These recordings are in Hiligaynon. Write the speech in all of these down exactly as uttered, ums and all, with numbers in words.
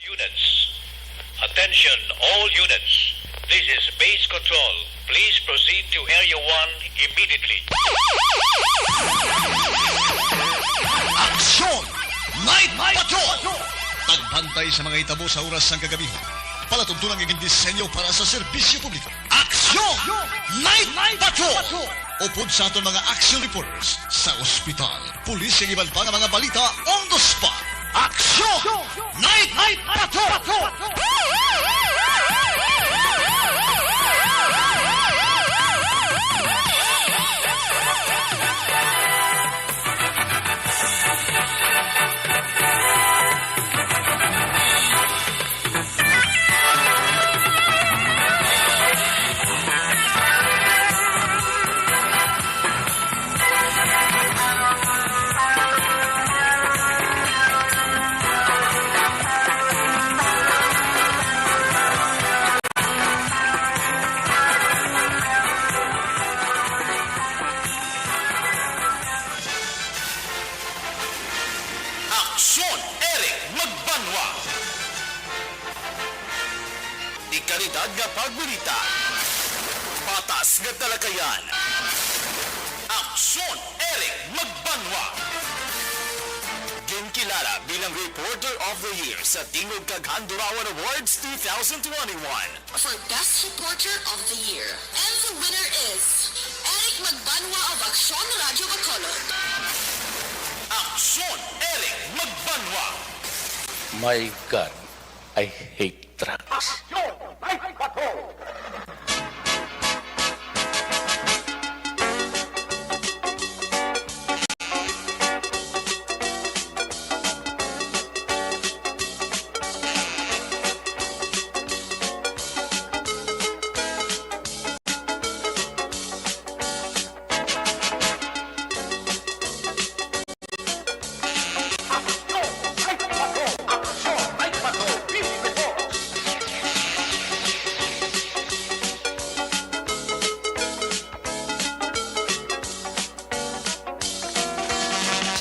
Units. Attention, all units. This is base control. Please proceed to Area one immediately. Aksyon! Night Patrol! Pagbantay sa mga hitabo sa oras sang kagabi. Palatuntunan nga gindisenyo para sa serbisyo publiko. Aksyon! Night Patrol! Upod sa aton mga action reporters sa ospital, pulis, kag iban pa nga mga balita on the spot. Aksyon! Night Patrol! Aksyon, Eric Magbanwa. Di kalidad nga pagbalita. Patas nga talakayan. Aksyon, Eric Magbanwa. Ginkilala bilang Reporter of the Year sa Tingog kag Handurawan Awards two thousand twenty-one. For Best Reporter of the Year. And the winner is Eric Magbanwa of Aksyon Radyo Bacolod. Aksyon, Eric Magbanwa. My God, I hate drugs.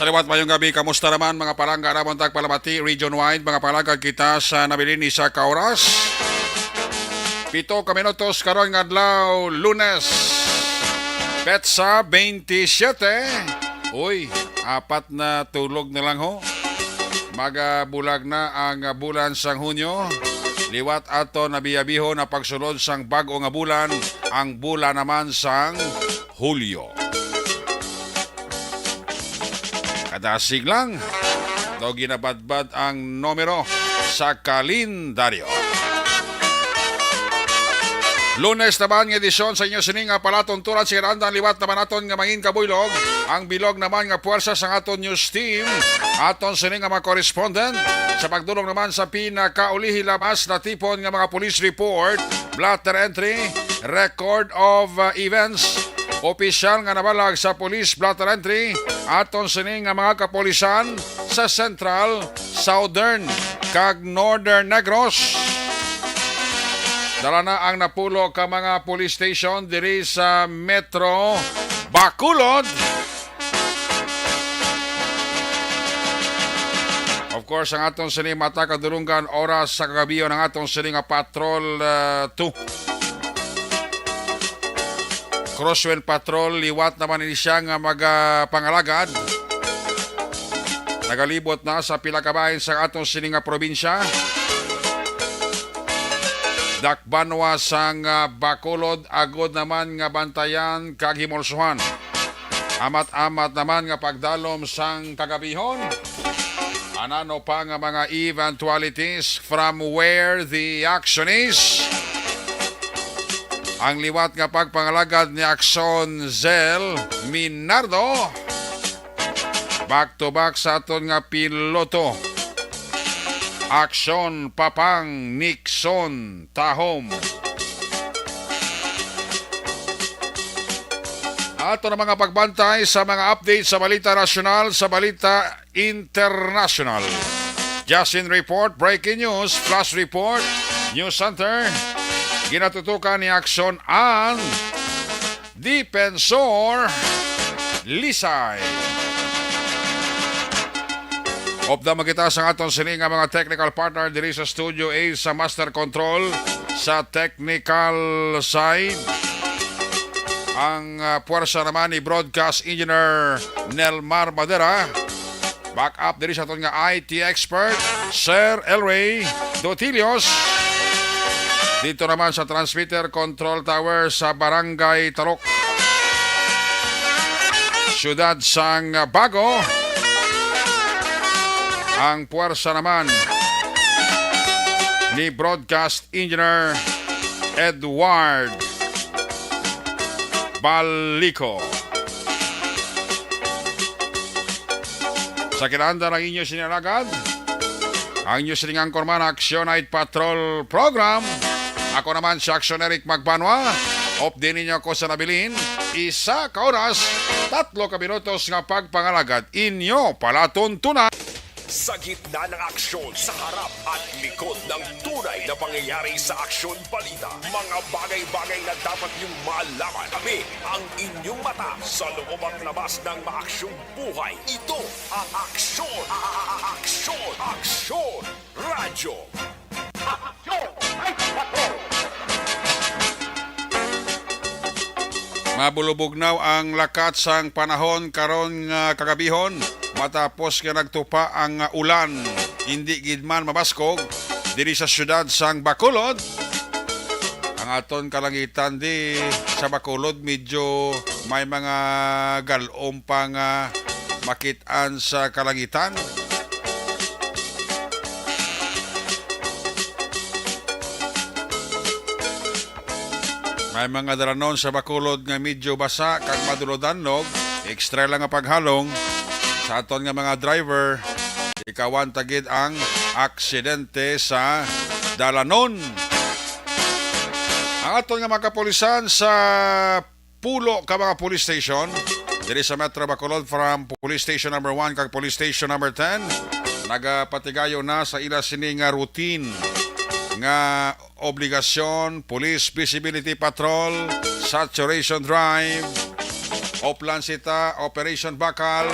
Sa liwat, mayong gabi. Kamusta naman, mga palangga? Naman tag palamati, region-wide, mga palangga, kita sa nabilin ni sa ka oras. Pito ka minutos karon nga adlaw, Lunes, petsa twenty-seven. Uy, apat na tulog na lang, ho. Magabulag na ang bulan sang Hunyo. Liwat ato nabiyabiho na pagsulod sang bag-o nga bulan, ang bulan naman sang Hulyo. Kadasig lang daw ginabadbad ang numero sa kalendaryo. Lunes naman nga edisyon sa inyo sini nga palatuntunan sa Andang. Liwat naman naton nga mangin kabuylog ang bilog naman nga puwersa sang aton news team, aton sini nga mga correspondent sa pagdulong naman sa pinakaulihi labas na tipon nga mga police report, blotter entry, record of, uh, events, opisyal nga nabalag sa police blotter entry, aton sini nga mga kapulisan sa Central, Southern, kag Northern Negros. Dala na ang napulo ka mga police station diri sa Metro Bacolod. Of course, ang aton sini mata kadulungan oras sa kagabion ang aton sini nga Patrol, uh, two. Crosswind Patrol, liwat naman ini siya nga magapangalagad. Nagalibot na sa pila ka bahin sa aton sini nga probinsya. Dakbanwa sang, ah, Bacolod, agod naman nga bantayan kag himulsuhan. Amat-amat naman nga pagdalom sang kagabihon. Anano pa nga mga eventualities from where the action is? Ang liwat nga pagpangalagad ni Aksyon Zel Minardo. Back to back sa aton nga piloto. Aksyon Papang Nixon Tahom. Ato na mga pagbantay sa mga update sa balita nasyonal, sa balita internasyonal. Justin Report, Breaking News, Flash Report, News Center. Ginatutukan ni Aksyon ang Defensor Lisay. Updam kita sa aton sini nga mga technical partner diri sa Studio A sa Master Control sa technical side. Ang, ah, puwersa naman ni Broadcast Engineer Nelmar Madera. Back up diri sa aton nga I T expert, Sir Elray Dotilios. Dito naman sa transmitter control tower sa Barangay Talok, Siyudad sang Bago, ang puwersa naman ni Broadcast Engineer Edward Balico. Sa kinaandan ang inyo sini alagad, ang inyo sining anchorman, Action Night Patrol Program. Ako naman si Action Eric Magbanwa. Update ninyo ako sa nabilin. Isa ka oras, tatlo ka minutos nga pagpangalagad. Inyo palatuntunan. Sa gitna ng aksyon, sa harap at likod ng tunay na pangyayari sa Aksyon Balita, mga bagay-bagay na dapat niyong malaman. Kami ang inyong mata sa loob at labas ng maaksyong buhay. Ito ang Aksyon, a-, a-, a-, Aksyon, Aksyon Radyo. Aksyon! Ay, patrol! Mabulubugnaw ang lakat sang panahon karon nga kagabihon, matapos nga nagtupa ang, ah, ulan. Indi gid man mabaskog diri sa siyudad sang Bacolod. Ang aton kalangitan di sa Bacolod, medyo may mga galom pa nga makit-an sa kalangitan. May mga dalanon sa Bacolod nga medyo basa kag madulodanlog. Extra lang nga paghalong sa aton nga mga driver. Likawan ta gid ang aksidente sa dalanon. Ang aton nga mga kapulisan sa pulo ka mga police station diri sa Metro Bacolod, from Police Station Number One kag Police Station Number Ten, nagapatigayon na sa ila sini nga routine nga obligasyon: Police Visibility Patrol, Saturation Drive, Oplan Sita, Operation Bakal.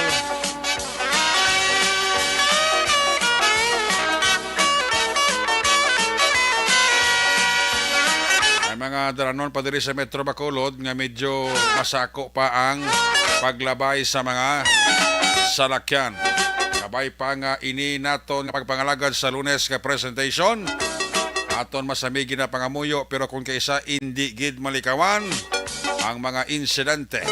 May mga dalanon pa diri sa Metro Bacolod nga medyo masako pa ang paglabay sa mga salakyan. Kabay pa nga ini naton nga pagpangalagad sa Lunes nga presentation, aton masamigi na pangamuyo, pero kung kaisa, indi gid malikawan ang mga insidente,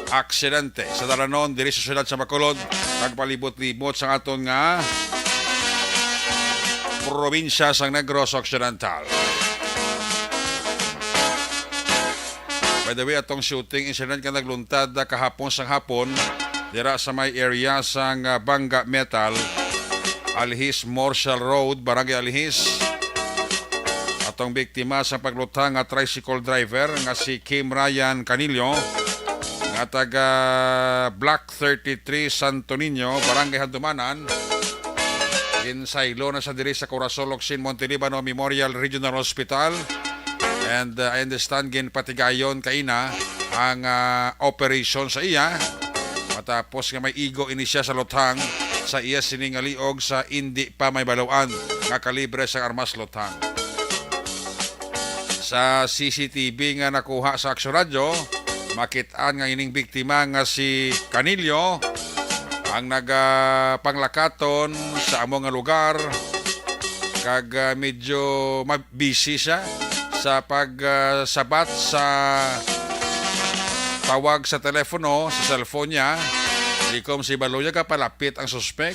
aksidente sa dalanon diri sa siyudad sa Bacolod kag palibot-libot sa aton nga probinsya sang Negros Occidental. By the way, atong shooting incident nga nagluntad na kahapon sang hapon dira sa may area sang, ah, Bangga Metal, Alihis Marshall Road, Barangay Alihis. Atong biktima sa pagluthang nga tricycle driver nga si Kim Ryan Canillo, nga taga Block thirty-three Santo Niño, Barangay Handumanan. Ginsaylo na sa diri sa Corazon Locsin Montelibano Memorial Regional Hospital. And, uh, I understand ginpatigayon kaina ang, uh, operation sa iya, matapos nga may igo ini siya sa luthang sa iya sini nga liog sa indi pa may baluan nga kalibre sang armas luthang. Sa C C T V nga nakuha sa Aksyon Radyo, makit-an nga ining biktima nga si Canillo ang nagapanglakaton sa amo nga lugar, kag, ah, medyo mab-, busy siya sa pag, ah, sabat sa tawag sa telepono, sa cellphone niya. Likom si Baloya, kapalapit ang suspek.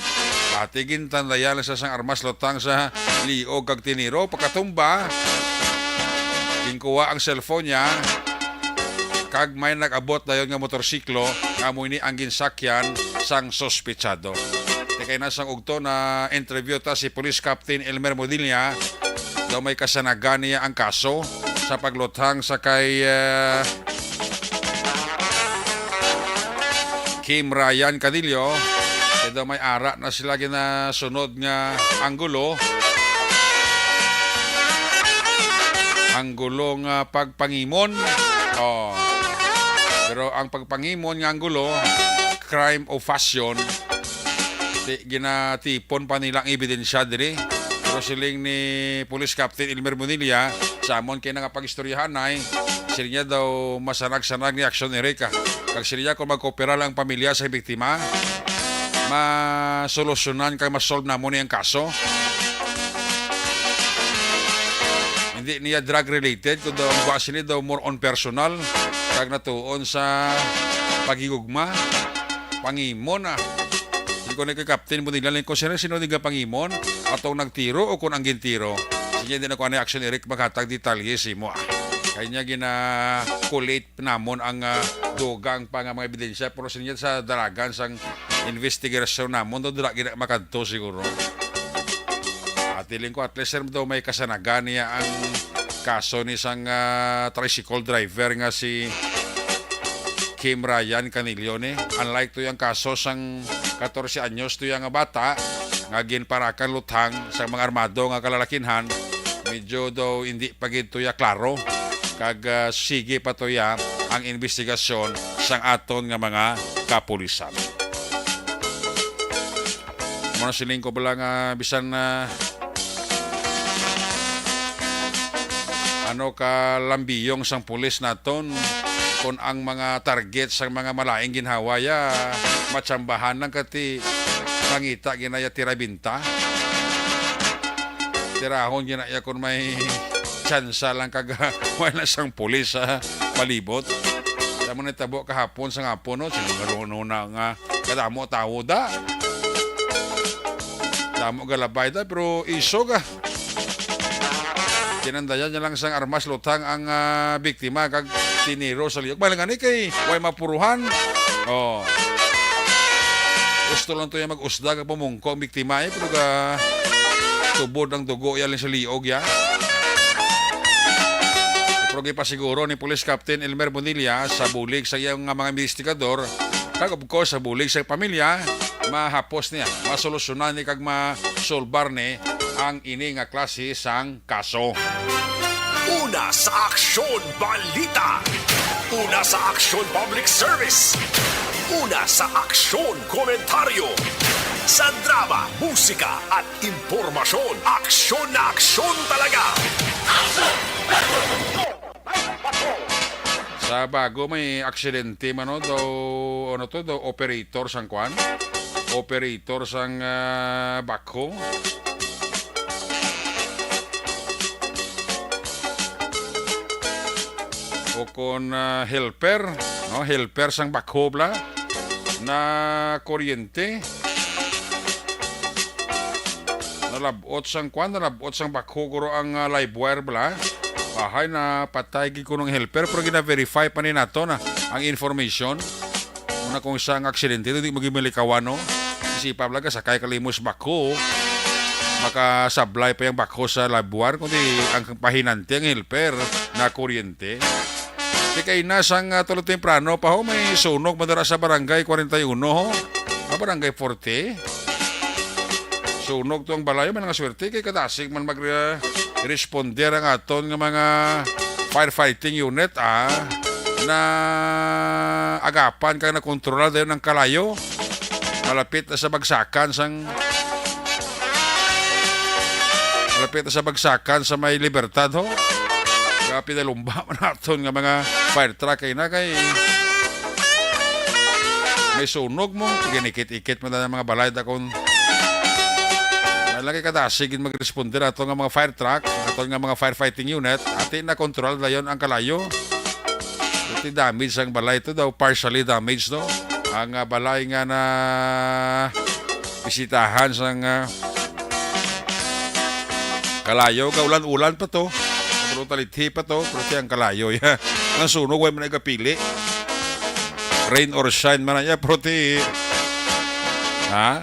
Pati gintandayan lang siya sang armas lutang sa liog kag tiniro. Pagkatumba, ginkuha ang cellphone niya, kag may nag-abot dayon nga motorsiklo nga amo ini ang ginsakyan sang suspitsado. Tikay na sang ugto, na-interview ta si Police Captain Elmer Modilla. Daw may kasanagan niya ang kaso sa pagluthang sa kay, eh, Kim Ryan Cadillo. Kay daw may ara na sila ginasunod nga anggulo. Anggulo nga pagpangimon. Oh. Pero ang pagpangimon nga anggulo, crime of passion. Ti-, ginatipon pa nila ang ebidensya diri. Pero siling ni Police Captain Elmer Bonilla, sa amon kay nga pag-istoryahanay, siling niya daw masanag-sanag ni Action Eric, ah. Kag siling niya kung magkoopera lang ang pamilya sa biktima, masolusyonan kag masolve namon ni ang kaso. Hindi niya drug related, kundi ang kuha sini daw more on personal, kag natuon sa paghigugma, pangimon, ah. Siling ko ni kay Captain Bonilla, siling ko, "Sino, sino di nga pangimon? Atong nagtiro o kung ang gintiro?" Sige, di na ko ani Action Eric maghatag detalye sa imo, ah. Kay niya gina-collate namon ang, ah, dugang pa nga mga ebidensya, pero siling niya sa dalagan sang investigasyon namon, do dira gina makadto siguro. At siling ko, at least, sir, daw may kasanagan niya ang kaso ni sang, ah, tricycle driver nga si Kim Ryan Canillo ni. Unlike to yung kaso sang katorse anyos to yung bata nga ginparakan luthang sa mga armado nga kalalakinhan, medyo daw hindi pa gid to ya klaro. Kag, ah, sige pa to ya ang investigasyon sang aton nga mga kapulisan. Muna siling ko bala nga bisan na ano ka lambiyong sang pulis naton, kung ang mga target sang mga malaing ginhawa ya, matsambahan lang kati pangita ginaya tirabinta. Tirahon ginaya kung may tsansa lang kag wala sang pulis sa palibot. Tamo na tabo kahapon sa ngapon, no? Sino nga na nga kadamo tawo da. Damo galabay da, pero isog, ah. Kinandayan niya lang sang armas lutang ang, ah, biktima kag tiniro sa liyog. Mahal nga ni kay way mapuruhan. Oh. Gusto lang to yung mag-usdag ang pamungko ang biktima, eh. Pero ga tubod ang dugo yan sa liog, ya. Pero gipasiguro ni Police Captain Elmer Bonilla sa bulig sa iyang nga mga investigador, kag of course sa bulig sa pamilya, mahapos niya, masolusyonan ni kag masolbar ni ang ini nga klase sang kaso. Una sa Aksyon Balita. Una sa Aksyon Public Service. Una sa Aksyon Komentaryo. Sa drama, musika, at impormasyon, aksyon na aksyon talaga. Sa bago, may aksidente man, no? Daw, ano to? Daw operator sang kwan? Operator sang, ah, backhoe? O kon, ah, helper, no? Helper sang backhoe bala na kuryente. Nalabot sang kwan, nalabot sang backhoe guro ang, ah, live wire bala. Bahay na patay gid kuno ang helper, pero gina-verify pa ni nato na ang information. Una kung sa ang aksidente, di mo gimalikawan, no? Kasi pa bala ka, sakay ka limos backhoe, makasablay pa yung backhoe sa live wire, kundi ang pahinante, ang helper na kuryente. Di kay na sang, ah, tulo temprano pa ho, may sunog madara sa Barangay forty-one ho. Ah, Barangay forty. Sunog to ang balay, may nga swerte kay kadasig man mag-, responder ang aton nga mga firefighting unit, ah, na agapan kag nakontrolar dayon ang kalayo. Malapit na sa bagsakan sang, malapit na sa bagsakan sa may Libertad, ho. Kaya pinalumba man naton nga mga fire truck kay na kay may sunog mo. Ginikit-ikit man ang mga balay dakon. May lagi kadasig gid mag-responder ato nga mga fire truck, ato nga mga firefighting unit. Ati na kontrol dayon ang kalayo. Iti damage ang balay to daw, partially damage, no? Ang, ah, balay nga na bisitahan sang, ah, kalayo, ka ulan-ulan pa to. Pero talithi pa to, pero ti ang kalayo, ya. Ang sunog, way man nagapili. Rain or shine man na, ya, pero ti, ha?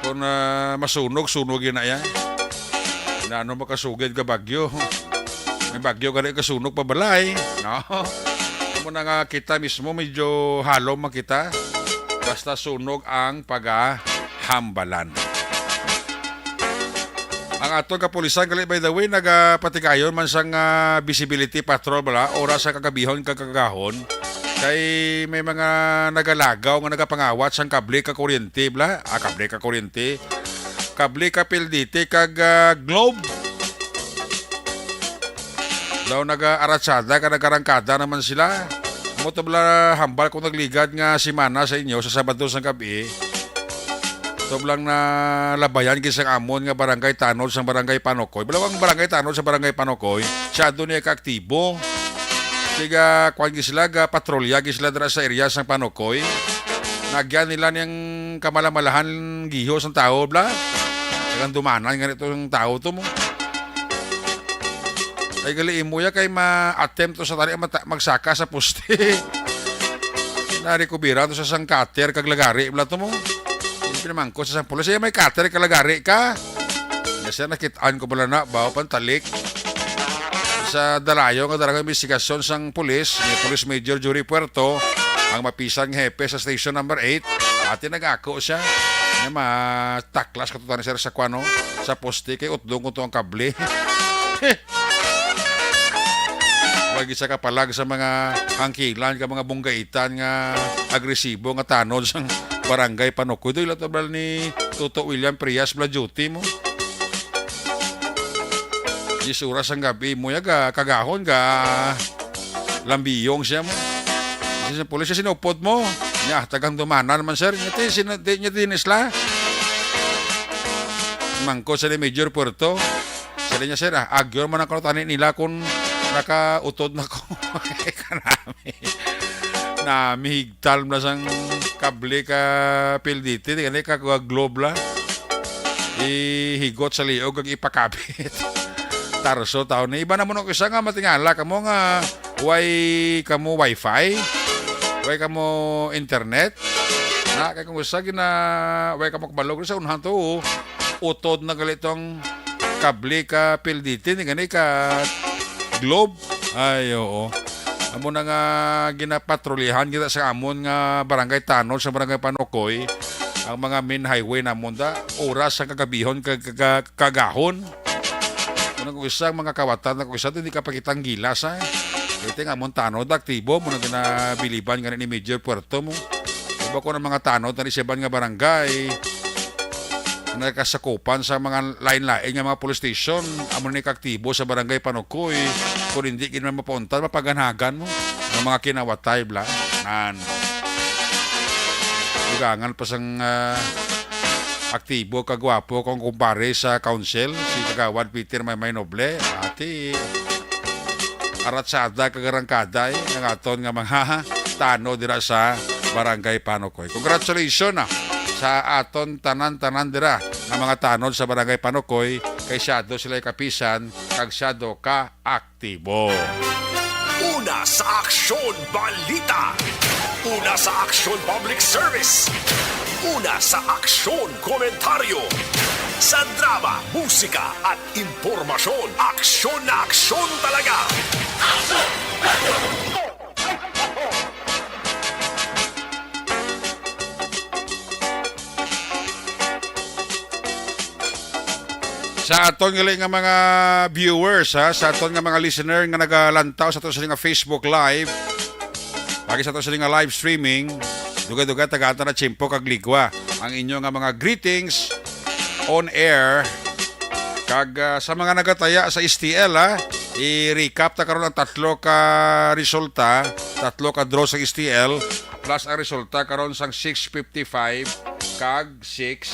Kung, ah, masunog, sunog yun na, ya. Na ano makasugid ka bagyo? May bagyo ka na ikasunog pa balay, no? Amo na nga kita mismo, medyo halom man kita. Basta sunog ang pagahambalan. Ang aton kapulisan gali, by the way, nagapatigayon man sang, ah, visibility patrol bala, oras sa kagabihon kag kagahon. Kay may mga nagalagaw nga nagapangawat sang kable ka kuryente, bla? Ah, kable ka kuryente. Kable ka P L D T kag, ah, Globe. Daw nag-aaratsada ka, nagarangkada naman sila. Mo to bala hambal ko nagligad nga semana sa inyo sa Sabado sang gabi. Tublang na labayan gid sang amon nga barangay tanod sang barangay Panokoy. Bala ang barangay tanod sa barangay Panokoy, siyado niya kaaktibo. Tiga, kuwan gid sila, ga patrolya gid sila dira sa area sang Panokoy. Nagyan nila niyang kamalamalahan giho sang tawo, bla. Tagang dumanan nga nito ang tawo to mo. Ay, gali imo ya kay ma-attempt to sa tali mata-, magsaka sa poste. Narikubira to sa sang cutter kag lagari, bla to mo. Pinamangkot sa sang pulis, "Ay, may cutter ka lagari ka?" Nga siya, "Nakit-an ko bala na, bawa pantalik." Sa dalayo nga darang investigasyon sang pulis, ni Police Major Jury Puerto, ang mapisan nga hepe sa Station Number Eight, ati nag-ako siya. Nga mataklas ka to tani, sir, sa kwano, sa poste kay utdong ko to ang kable. Wag isa ka palag sa mga hangkilan ka mga bunggaitan nga agresibo nga tanod sang barangay Panokoy. Doy, lato bal ni Toto William Prias bla duty mo? Diyes oras ang gabi mo ya ga kagahon ga lambiyong siya mo. Kasi sa pulis, sinupot mo. Niya, tagang dumana naman, sir. Niya, ti, sino, ti, niya, tinis la. Mangko sa ni Major Puerto. Sila niya, sir, ah, agyo man ako tani nila kung nakautod na ko. Kanami. Namihigtal mo na sang kable ka P L D T, di ka ni ka globe la. Ihigot sa liog kag ipakabit. Tarso taon ni. Iba na mo nung isa nga matingala kamo nga way kamo wifi, way kamo internet. Na, kay kung isa gina, way kamo kabalog sa unahan to, utod na gali tong kable ka P L D T, ni gani ka globe. Ay, oo. Amo na nga ginapatrolyahan kita sa amon nga barangay tanod sa barangay Panokoy, ang mga main highway namon da, oras sa kagabihon kag, kag, kagahon. Kung ang isa mga kawatan na kung isa, hindi ka pakitang gilas, ha? Ito nga amon tanod, aktibo mo na ginabiliban nga ni Major Puerto mo. Iba ko ng mga tanod na isiban nga barangay, nagkasakupan sa mga lain-lain nga mga police station, amo ni kaktibo sa barangay Panukoy. Kung hindi gid man mapunta, mapaganagan mo ang mga kinawatay, bla. Nan. Dugangan pa sang, ah, aktibo, kagwapo kong kumpare sa council, si Kagawad Peter Maymay Noble. Ati, aratsada, kagarangkada, eh, ang aton nga mga tano dira sa Barangay Panukoy. Congratulations, ah, sa aton tanan-tanan dira nga mga tanod sa Barangay Panukoy, kay siyado sila kapisan, kag siyado ka aktibo. Una sa Aksyon Balita. Una sa Aksyon Public Service. Una sa Aksyon Komentaryo. Sa drama, musika, at impormasyon, aksyon na aksyon talaga. Sa aton gali nga mga viewers, ha, sa aton nga mga listener nga nagalantaw sa aton sini nga Facebook Live, pagi sa aton sini nga live streaming, dugay-dugay tagaan ta na tiyempo kag ligwa ang inyo nga mga greetings on air. Kag, ah, sa mga nagataya sa S T L, ha, i-recap ta karon ang tatlo ka resulta, tatlo ka draw sa S T L, plus ang resulta karon sang six fifty-five kag six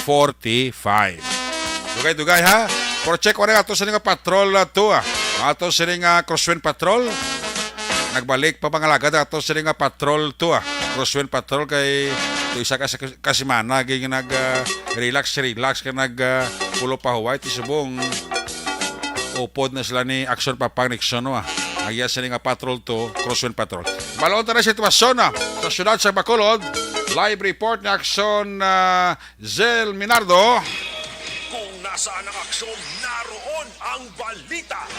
forty-five. Dugay-dugay, ha? Pero check ko rin ato sa nga patrol na to, ah. Ato sa nga crosswind patrol. Nagbalik pa pangalagad ato sa nga patrol to, ah. Crosswind patrol kay to isa ka, ka semana gid nag, ah, relax, relax ka nag, ah, pulo pa huway ti subong upod na sila ni Action Papang Nixon, no, ah. Nagya sila nga patrol to, crosswind patrol. Balon ta na sitwasyon, ah, sa siyudad sa Bacolod. Live report ni Action, ah, Zel Minardo. Kung nasaan ang aksyon, naroon ang balita.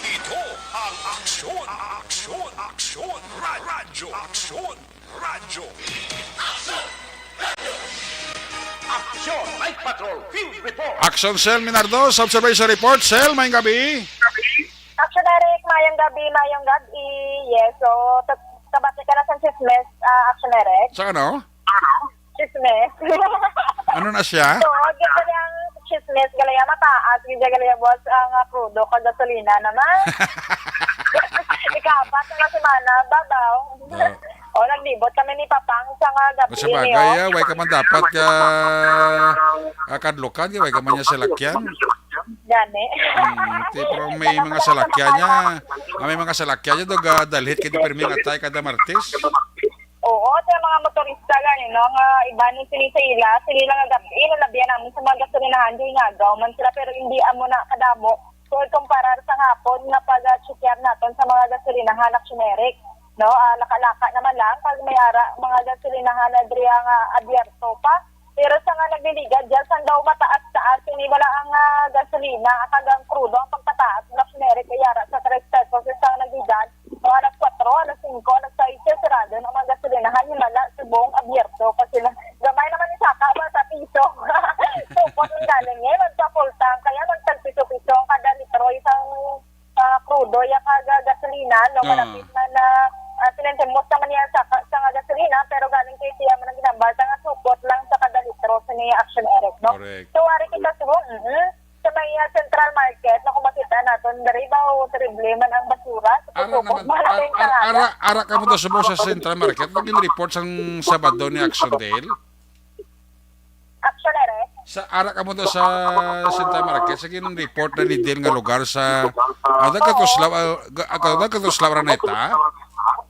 Ito ang aksyon, aksyon, aksyon, ra-, radyo, aksyon, radyo. Aksyon, Night Patrol, Field Report. Action Cell Minardo, sa Observation Report. Cell, may gabi. Action Direct, Mayong gabi, mayong gabi. Yes, so, ta-, tabati ka na sa chismes, ah, Action Eric? Sa ano? Chismes. Ano na siya? So, gali ang chismes, gali ang mataas, gali ang boss, ang, ah, krudo kag gasolina naman. Ikapat na semana, babaw. Oo. O, naglibot kami ni Papang sa nga gabi. Sa bagay, ah, way ka man dapat ka, ah, kadlukan, way ka man niya salakyan. Gani. Hmm, ti, pero may mga salakyan niya. Ah, may mga salakyan niya, dog, ah, dalhit kay di pirmi nga atay kada Martes. Oo, sa mga motorista gani, no, nga iba ni sini sa ila, sini lang nga gabi, nalabihan namin sa mga gasolinahan, kay ngagaw man sila, pero hindi amo na kadamo. Kung ikumparar sa hapon nga pag-check naton sa mga gasolinahan, Action Eric, no, ah, laka-laka naman lang pag may ara mga gasolinahan na diri nga abierto pa. Pero sa nga nagliligad dyan, sa daw mataas-taas, ini wala ang, ah, gasolina, kag ang krudo ang pagpataas, Action Eric, kay ara sa tres pesos isang nagliligad. O, alas kuwatro, alas singko, alas sais, sarado na ang mga gasolinahan. Himala, subong, abierto pa sila. Gamay naman ni saka, mga sa piso. Supot ang galing, eh. Magpa-full tank, kaya magtag-piso-piso ang kada litro isang, ah, krudo, ya ka ga-, gasolina, no? Ah. Malapit na na, ah, sinentimos naman niya sa, sa nga gasolina, pero galing kay siya man ang ginambal, sa nga supot lang sa kada litro, sa niya Action Eric, no? Correct. So, wari kita subong, mm. Sa may, ah, Central Market, na kung makita naton, diri ba, o terrible man ang basura sa Ara Kusukog? Naman, Wala ar-, kayong ar-, karaya? Ara, ara ka mo to subong sa Central Market. Naging report sang Sabado ni Action Dale. Action Eric? Sa ara ka mo to sa Central Market, sa ginreport na ni Dale nga lugar sa, ah, nagkatuslaw, ah, ga-, ah, nagkatuslaw ra neta?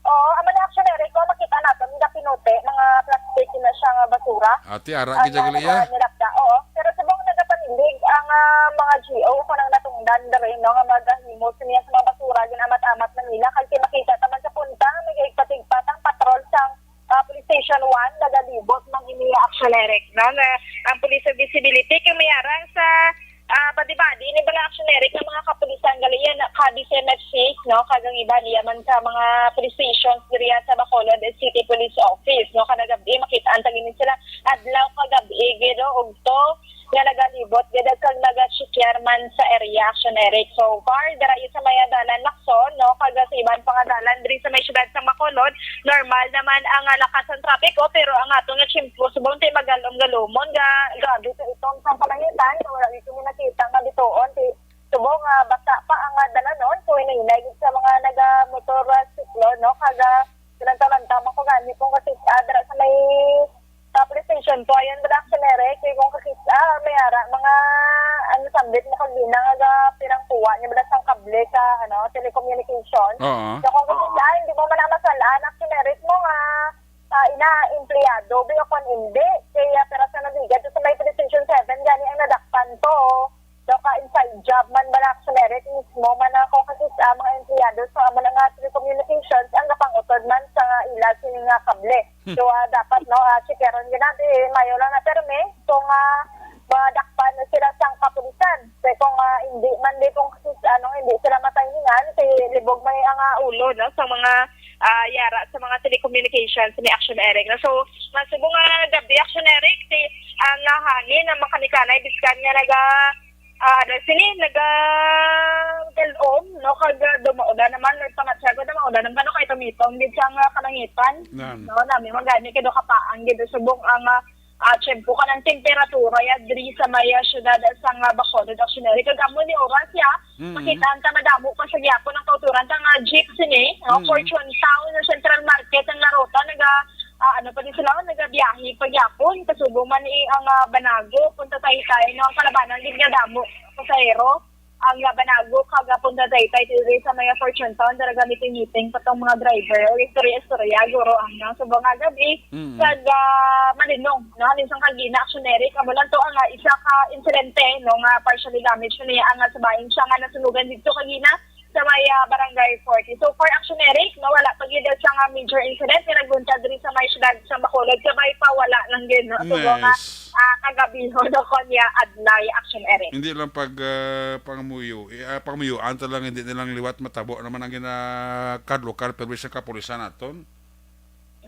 Oo, amo na Action Eric, kung makita naton, gapinuti, mga plastic na siya nga basura. Ati, ara, Ah, gid na gali, ah. Nilapda, oo. Pero subong nagapanilig ang, ah, mga G O kung ang natungdan diri, no, nga magahimo niya sa mga basura, ginamat-amat na nila. Kay makita ta man sa punta, nagahigpat-higpat ang patrol sa, ah, Police Station one, nagalibot man ini Action Eric, no? Na ang police visibility kay may arang sa, ah, badi-badi ni bala Action Eric ang mga kapulisan gali yan, kadi sa M F C, no? Kag ang iba niya man sa mga police stations diri sa Bacolod City Police Office, no? Kada gabi makita ang tagini sila adlaw kag gabi, gid, no? Ugto nga nagalibot gid kag nagachikar man sa area, Action Eric. So far, dira sa may dalan Lacson, no, kag sa iban pa nga dalan diri sa may siyudad sa Bacolod, normal naman ang, ah, lakas sang trapiko, pero ang ato nga tiyempo subong ti magalom-galomon nga grabe sa itom sang panangitan, so wala gyud kami nakita nga bituon ti subong nga basa pa ang, ah, dalanon, so hinay-hinay gid sa mga nagamotor, ah, siklo, no, kag, ah, Kinantaw-lantaw man ko gani kung kakis-a dira sa may, ah, police station po. Ayun, bala, Action Eric, kay kung kakis-a, may ara, mga, ano, sambit mo kag ginang aga pirang kuha niya, bala, sang kable sa, ano, telecommunication. Oo. So, kung kakis-a, hindi mo man na masal-an, Action Eric, mo nga, ah, ina, empleyado, bi, o kung hindi, kaya pera sa nabigay, sa may police station seven, gani ang nadakpan to. So, ka inside job man bala, Action Eric, mismo man ako kasi sa mga empleyado sa amo na nga telecommunications ang gapangutod man sa ila sini nga kable. Hmm. So, ah, dapat, no, ah, checkeron gyud natin, eh, mayo lang na permi kung, ah, madakpan na sila sang kapulisan. Kay kung, ah, hindi man di kung kasi, ano, hindi sila matayningan, kay libog may ang, ah, ulo, no, sa mga, ah, yara sa mga telecommunications ni Action Eric. So, masubong nga gabi, Action Eric, si ang, ah, hangin ang makanikanay biskan nga naga ah, ano, sini, naga-, galom, no? Kag, ah, dumaulan naman, may pangatsago, dumaulan naman, no? Kay tumitong gid siya nga kalangitan. Nan. No, nami man gani, kay do kapaang gid, subong ang, ah, ah, tiyempo kanang temperatura, ya, diri sa may, ah, siyudad sa nga Bacolod, Action Eric. Kag amo ni oras, ya, Mm. makita ang madamo pa sa gyapon ang kauturan, ta nga jeep sini, no? Mm. Fortune Town, Central Market, ang naruta, naga-, ah, ano pa din sila, nagabiyahe pa gyapon. Kasubong man ni ang, ah, Banago, punta Taytay, no? Ang kalabanan din nga damo, pasahero. Ang, ah, Banago, kag, ah, punta Taytay, diri sa mga Fortune Town, dara gamitin meeting pa tong mga driver. O istorya-istorya, guro, ang, no? Subong nga gabi, Mm. kag, ah, malinong, no? Hanin sang kagina, Action Eric, amo lang to ang, ah, isa ka insidente, no? Nga partially damage na niya ang, ah, sa bahin siya nga nasunugan dito kagina. Sa may, ah, Barangay forty. So far, Action Eric, no, wala pa gid sa nga major incident nga nagbuntag diri sa may siyudad sa Bacolod. Kabay pa, wala lang gid, no? So, mga, Nice. ah, kagabi, no, kunya adlaw, Action Eric. Hindi lang pag, ah, pangamuyo, eh, ah, pangamuyuan ta lang, hindi nilang liwat matabo naman ang ginakadlukan, pero sa kapulisan naton.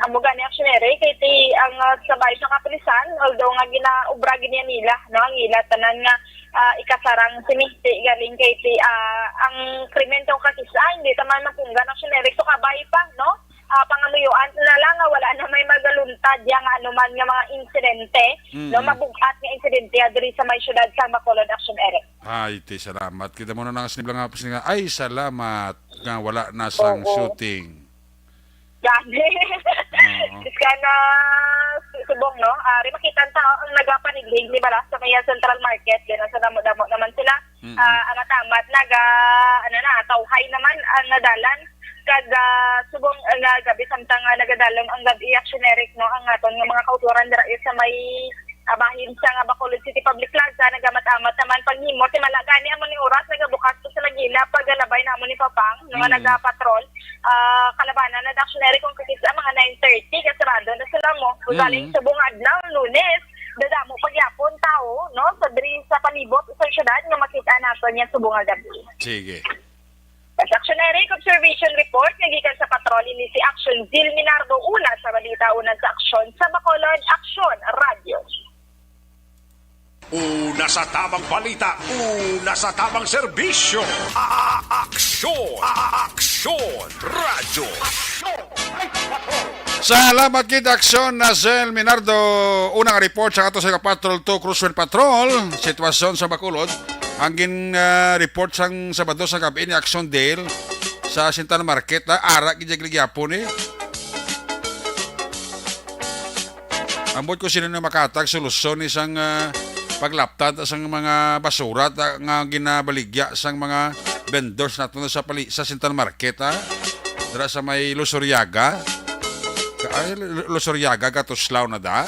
Amo gani, Action Eric, kay ti ang, ah, sa bahin sa kapulisan, although nga ginaobra gid niya nila, no, ang ila tanan nga, ah, ikasarang simisi galing kay ti, ah, ang krimen kung kakis-a, hindi ta man mapunggan, Action Eric, so kabay pa, no? Ah, pangamuyuan na lang nga wala na may magaluntad ya nga anuman nga mga insidente, Mm. no? Mabug-at nga insidente ya diri sa may syudad sa Bacolod, Action Eric. Ay, ti, salamat. Kita mo na nga sinibla nga, nga, ay, salamat nga wala na sang Oo. shooting. Gani. Oo. Sis ka na su-, subong, no? Ah, rin makita ang tao ang nagapaniglig ni Balas sa may Central Market. Din sa damo-damo naman sila. Mm. Ah, ang atamat, naga, ano na, tawhay naman ang nadalan. Kag, ah, subong, ah, nga gabi samtang, ah, nagadalom ang gabi, Action Eric, no? Ang aton nga mga kauturan dira sa may, ah, bahin sa nga Bacolod City Public Plaza, nagamat-amat naman panghimo. Ti mala gani amo ni oras, nagabukas to sa Lagina, pagalabay na amo ni Papang, no, nga Mm. nagapatrol. Ah, kalabanan na, Action Eric, kung kakis-a mga nine thirty, kasarado na sila mo. Kung Mm. galing sa bungad na, Lunes, dadamo pagyapon tao, no, sa diri sa palibot sa syudad nga makita nato niya subong nga gabi. Sige. Sa Action Eric, observation report nga gikan sa patrol ini si Action Zil Minardo, una sa balita, una sa aksyon sa Bacolod, Action Radio. Una sa tamang balita, una sa tamang serbisyo. A-, aksyon, a-, aksyon, radyo. Salamat gid, Aksyon na Zil Minardo. Unang report sa ato sa Patrol two, Cruise Patrol. Sitwasyon sa Bacolod. Ang gin, ah, report sang Sabado sa gabi ni Aksyon Dale sa Central Market, ah, ara gid gyapon, eh. Ambot ko sino na makatag solusyon ni sang, ah, paglaptad sang mga basura ta, nga ginabaligya sang mga vendors nato sa pali-, sa Central Market, ha? Dira sa may Lusuriaga. Ka-, ay, Lu-, Lusuriaga, Katuslaw na da.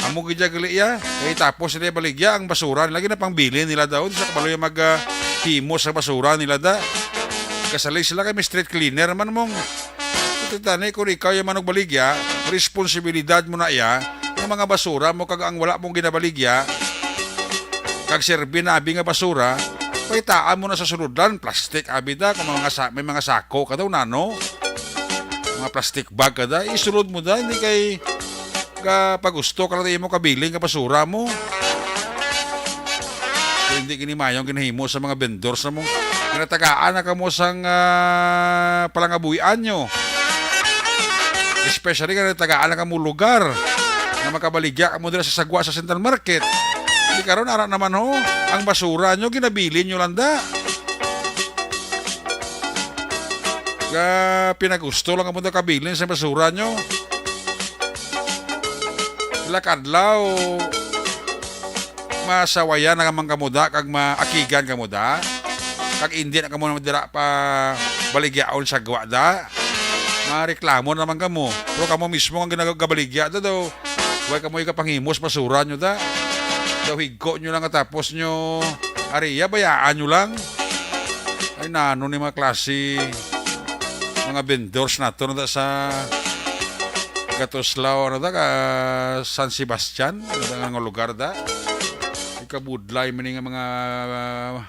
Amo gid ya gali iya. Kay tapos nila baligya ang basura nila, ginapangbilin nila daw. Di sa kabalo yung mag, ah, himo sa basura nila da. Kasalig sila kay may street cleaner man mong. Ito tani, kung ikaw yung manugbaligya, responsibilidad mo na iya, ang mga basura mo kag ang wala mong ginabaligya, kag serbi na abi nga basura, pakitaan mo na sa sulodlan, plastic, abi da, kung mga sa-, may mga sako ka daw, nano? Mga plastic bag ka da, isulod mo da, hindi kay ka pagusto ka lang imo kabilin nga basura mo. Kung hindi gini mayong ginahimo sa mga vendors na mo, ginatagaan na kamo sang, ah, palangabuhian nyo. Especially nga natagaan na kamo lugar nga makabaligya kamo dira sa sagwa sa Central Market. Di karon, ara naman ho, ang basura nyo, ginabilin nyo lang da. Ga, pinagusto lang kamo da kabilin sa basura nyo. Sila kadlaw, masawayan na man kamo da, kag maakigan kamo da. Kag indi na kamo naman dira pa baligyaon sa gwa da. Mareklamo naman kamo. Pero kamo mismo ang ginagabaligya da daw. Way kamo ikapanghimos basura nyo da. Daw higko nyo lang, tapos nyo ariya, bayaan nyo lang. Ay, nano ni mga klase, mga vendors nato na da sa Katuslaw, ano da, ka San Sebastian, ano da nga lugar da. Ikabudlay man nga mga, ah,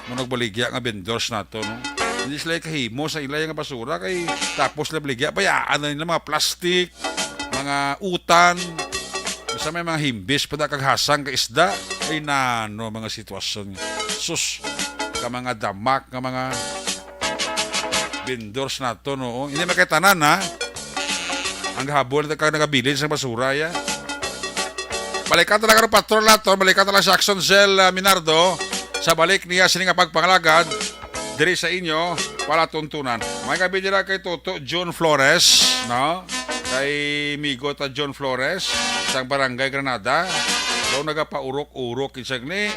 manugbaligya nga vendors nato, no? Hindi sila kahimo sa ila nga basura, kay tapos sila baligya, bayaan na nila mga plastic, mga utan, basta may mga himbis pa da kag hasang ka isda. Ay, nano, mga sitwasyon. Sus, ka mga damak nga mga vendors nato, no? Hindi makitanan, ha? Ang habol na ka nagabilin sa basura, ya. Balikan talaga ng patrol nato, balikan talaga si Action Cell, ah, Minardo, sa balik niya sini nga pagpangalagad diri sa inyo palatuntunan. May gabi dira kay Toto John Flores, no? Kay Migo ta John Flores, sa Barangay Granada. Daw nagapaurok-urok, isag ni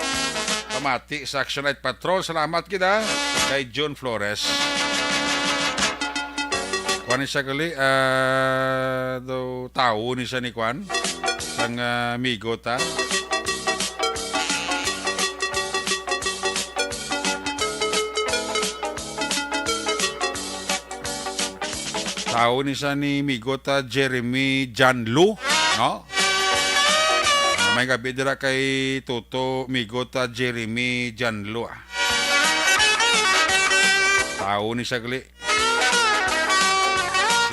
pamati sa Action Night Patrol. Salamat gid, ha, kay John Flores. Kuan ni siya gali, ah, daw tawo ni siya ni kuan, sang, ah, Migo ta. Tawo ni siya ni Migo ta Jeremy Janlo, no? May gabi dira kay Toto, Migo ta Jeremy Janlo, ah. Tawo ni siya gali.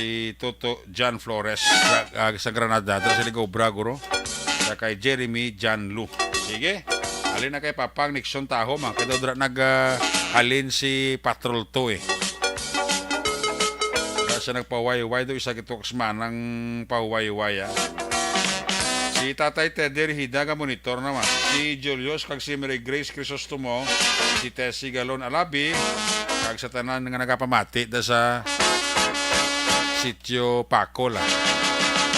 Si Toto John Flores, sa, ah, sa Granada, dira sa Ligobra, guro. kay Jeremy John Lu. Sige. Halin na kay Papang Nixon Taho, man. Kay daw dira nag, ah, halin si Patrol two, eh. Wala siya nagpahuway-huway, do isa gito ka semana ang pahuway-huway, ah. Si Tatay Teddy Rihida nga monitor naman. Si Julius kag si Mary Grace Crisostomo, si Tessie Galon Alabi, kag sa tanan nga nagapamati da sa Sitio Pacol, ah.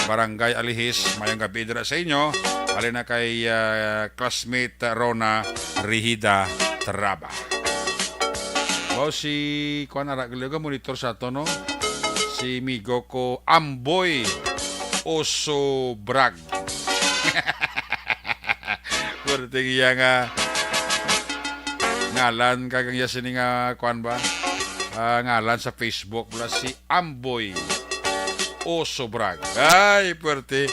Barangay Alihis, mayong gabi dira sa inyo. Halin na kay, ah, classmate Rona Rihida Traba. Wow, si, kuwan, ara, gali ka monitor sa ato, no? Si migo ko, Amboy Oso Brag. Pwerte iya nga ngalan, kag ang iya sini nga, kuwan ba? Ah, ngalan sa Facebook, wala si Amboy Oso Brag. Ay, pwerte.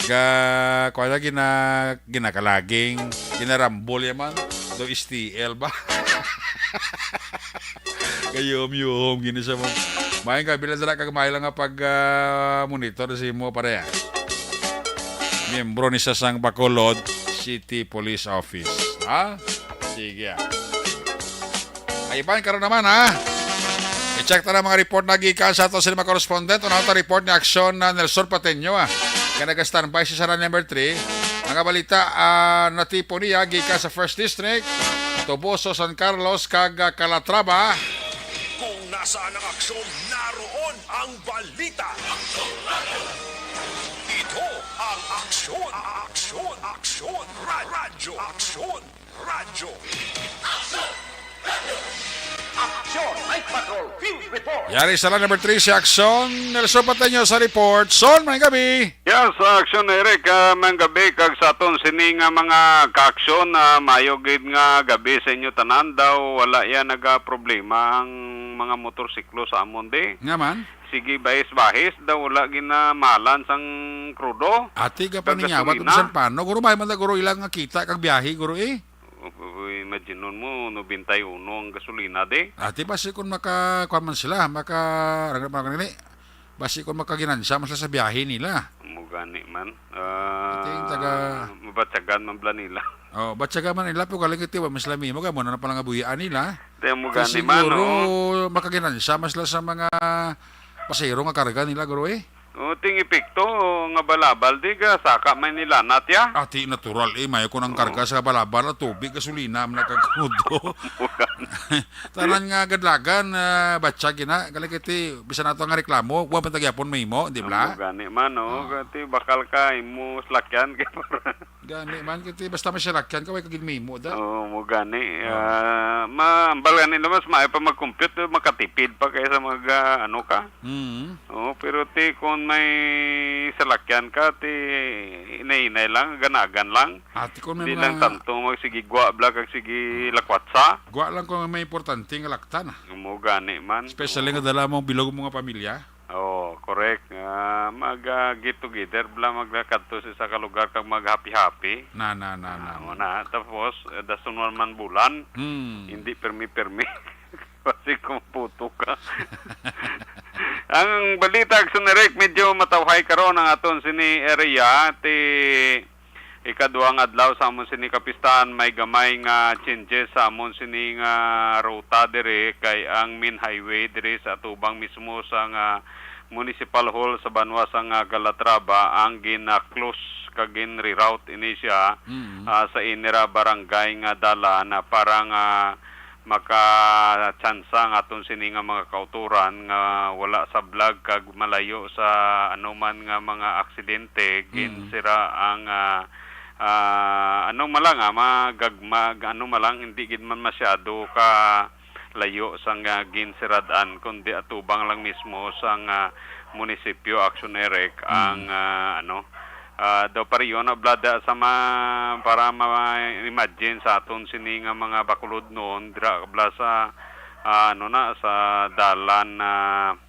Ga, kuwan na, gina-, ginakalaging, ginarambol yaman. Do S T L ba? Kayom-yom, gini sa mo. Mayong gabi lang dala, kag may lang nga pag, ah, monitor sa imo, pare, ah. Miyembro ni sa sang Bacolod City Police Office. Ha? Sige, ah. Ay, iban, karon naman, ha? I-check ta na mga report na gikan sa ato sa mga correspondent. Una ta report ni Aksyon na Nelson Pateño, ah. Kaya nag-standby si Sara number three. Mga balita, ah, natipon niya gikan sa First District, Toboso, San Carlos, kag, ah, Calatrava. Kung nasaan ang aksyon, naroon ang balita. Ito ang aksyon, aksyon, aksyon, ra-, radyo, aksyon, radyo. Aksyon, Night Patrol, Field Report. Yari sa line number three si Aksyon. Nelson Pateño sa report. Son, may gabi. Yes, Aksyon Eric, ah, may gabi kag sa aton sini nga mga kaaksyon, ah, mayo gid nga gabi sa inyo tanan daw. Wala yan nagaproblema ang mga motorsiklo sa amon di. Nga man? Sige, bahis-bahis daw, wala ginamalan sang krudo. Ati ka Kag paningyawat gasolina. Bisan pano. Guro, may man na, guro, ilang nga kita kag biyahe, guro, eh. Uy, imagine mo, nobenta y uno ang gasolina, di? Ati, basi kung maka, kuwan man sila, maka, ragam-ragam ni, basi kung makaginansya man sila sa biyahe nila. Mo gani man. Ah, Ito yung taga mabatyagan man bala nila. Oh, batyagan man nila, pero galing iti, wa man sila mimo, kaya mo na pala nga buyaan nila. Di mo Kaya gani man, siguro, oh. Makaginansya man sila sa mga pasahero nga karga nila, guro, eh. O, ting epekto nga balabal, di ka saka may nilanat ya. Ati natural, eh, mayo ko nang Oo. Karga sa balabal na tubig, gasolina, man nakagkudo. Bukan. Tanan nga gadlagan, ah, batya gina, galing kiti, bisan nato nga reklamo, wa pa tagyapon mahimo, di ba? Amo gani man, oh, Oo. Kati bakal ka, imo salakyan, kay para Gani man, kiti, basta may salakyan ka, way ka gid mahimo, da? Oo, mo gani. Oo. Ah, ma-, ambal gani naman, mas maayo pa mag-compute, makatipid pa kaysa mag, ah, ano ka. Mm. Oo, pero ti, kung may salakyan ka, ti, hinay-hinay lang, ganagan lang. Ati, kung may Di mga lang tanto, mag sige gwa, bla, kag sige lakwatsa. Gwa lang kung may importante nga laktan, ah. Mo gani man. Especially Oo. Nga dala mo bilog mga pamilya. Oo, correct. Ah, mag, ah, get together, bla, magkadto sa isa ka lugar kag mag-happy-happy. Na, na, na, na. Ah, mo na. Tapos, eh, dason man bulan. Hmm. Hindi permi-permi. Kasi kung puto ka. Ang balita, Aksyon Eric, medyo matawhay karon ang aton sini area. Ti, ikaduha nga adlaw sa amon sini kapistahan, may gamay nga changes sa amon sini nga ruta diri, kay ang main highway diri sa atubang mismo sa nga Municipal Hall sa banwa sa nga Calatrava ang gina-close kag gin-reroute ini siya, Mm. ah, sa inira barangay nga dalan na para nga makatsansa ang aton sini nga mga kautoran nga wala sablag kag malayo sa anuman nga mga aksidente, Mm. ginsira ang, ah, ah, ano man lang, ah, magagma-, ano man lang, hindi gid man masyado ka layo sang, ah, ginsirad-an, kundi atubang lang mismo sang, ah, munisipyo, Aksyon Eric, Mm. ang, ah, ano, ah, daw pareho na bla da sa ma-, para ma-imagine sa aton sini nga mga bakulod noon, dira bla sa, ah, ano na, sa dalan na,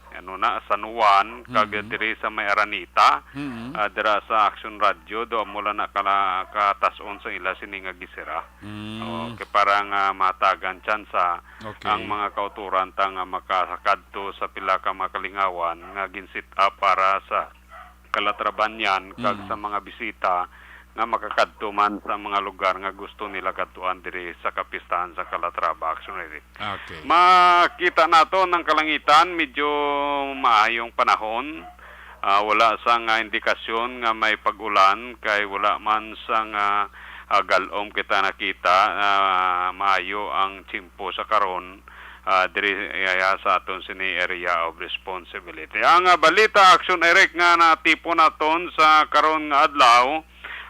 ano na, San Juan, kag Mm. diri sa may Araneta, Mm. ah, dira sa Aksyon Radio, do amo lang na kala-, katas-on sa ila sini nga gisira. Mm. O, kay para nga matagan tsansa Okay. ang mga kautoran ta nga makakadto sa pila ka mga kalingawan nga gin-set up para sa Calatrava niyan kag Mm. sa mga bisita nga makakadto man sa mga lugar nga gusto nila kadtuan diri sa kapistahan sa Calatrava, Action Eric. Okay. Makita nato ang kalangitan, medyo maayong panahon. Ah, wala sang, ah, indikasyon nga may pag-ulan, kay wala man sang, ah, ah, galom kita nakita. Ah, maayo ang tiyempo sa karon, ah, diri, ah, sa aton sini area of responsibility. Ang, ah, balita, Action Eric, nga natipon naton sa karon nga adlaw,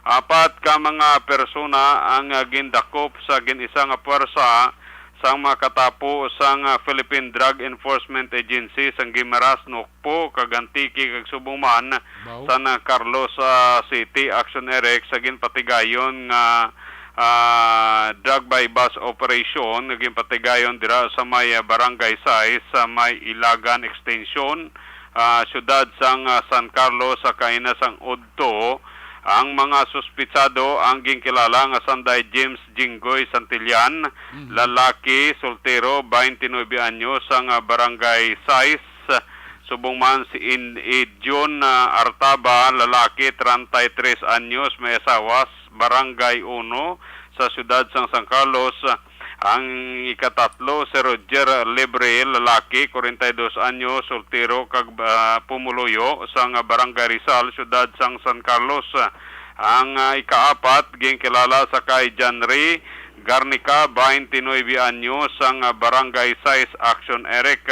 apat ka mga persona ang, ah, gindakop sa gin-isa nga puwersa sang makatapo sang, ah, Philippine Drug Enforcement Agency sang Guimaras, Nocpo, kag Antique, kag subong man Bao? San Carlos, ah, City. Action Eric, sa ginpatigayon nga, ah, drug buy-bust operation nga ginpatigayon dira sa may, ah, Barangay Sais sa may Ilagan Extension, ah, siyudad sang, ah, San Carlos, sa kaina sang udto. Ang mga suspitsado ang ginkilala nga sanday James Jinggoy Santillan, Mhm. lalaki, soltero, twenty-nine anyos, sang, ah, Barangay Sais, subong man si In-, Idion, ah, Artaba, lalaki, treinta y tres anyos, may asawa, s-, Barangay Uno, sa siyudad sang San Carlos. Ang ikatatlo, si Roger Libre, lalaki, kwarenta y dos anyos, soltero, kag, ah, pumuluyo, sang Barangay Rizal, siyudad sang San Carlos. Ang, ah, ikaapat, ginkilala sa kay Janry Garnica, twenty-nine anyos, sang Barangay Sais, Action Eric.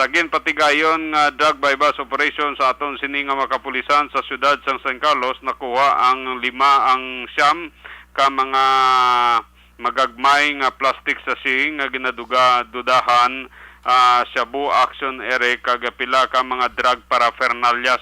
Sa ginpatigayon nga drug buy-bust operation sa aton sini nga mga kapulisan sa siyudad sang San Carlos, nakuha ang lima ang siyam ka mga magagmay nga plastic sachet nga ginaduga-, dudahan, ah, shabu, Action Eric, kag pila ka mga drug paraphernalias.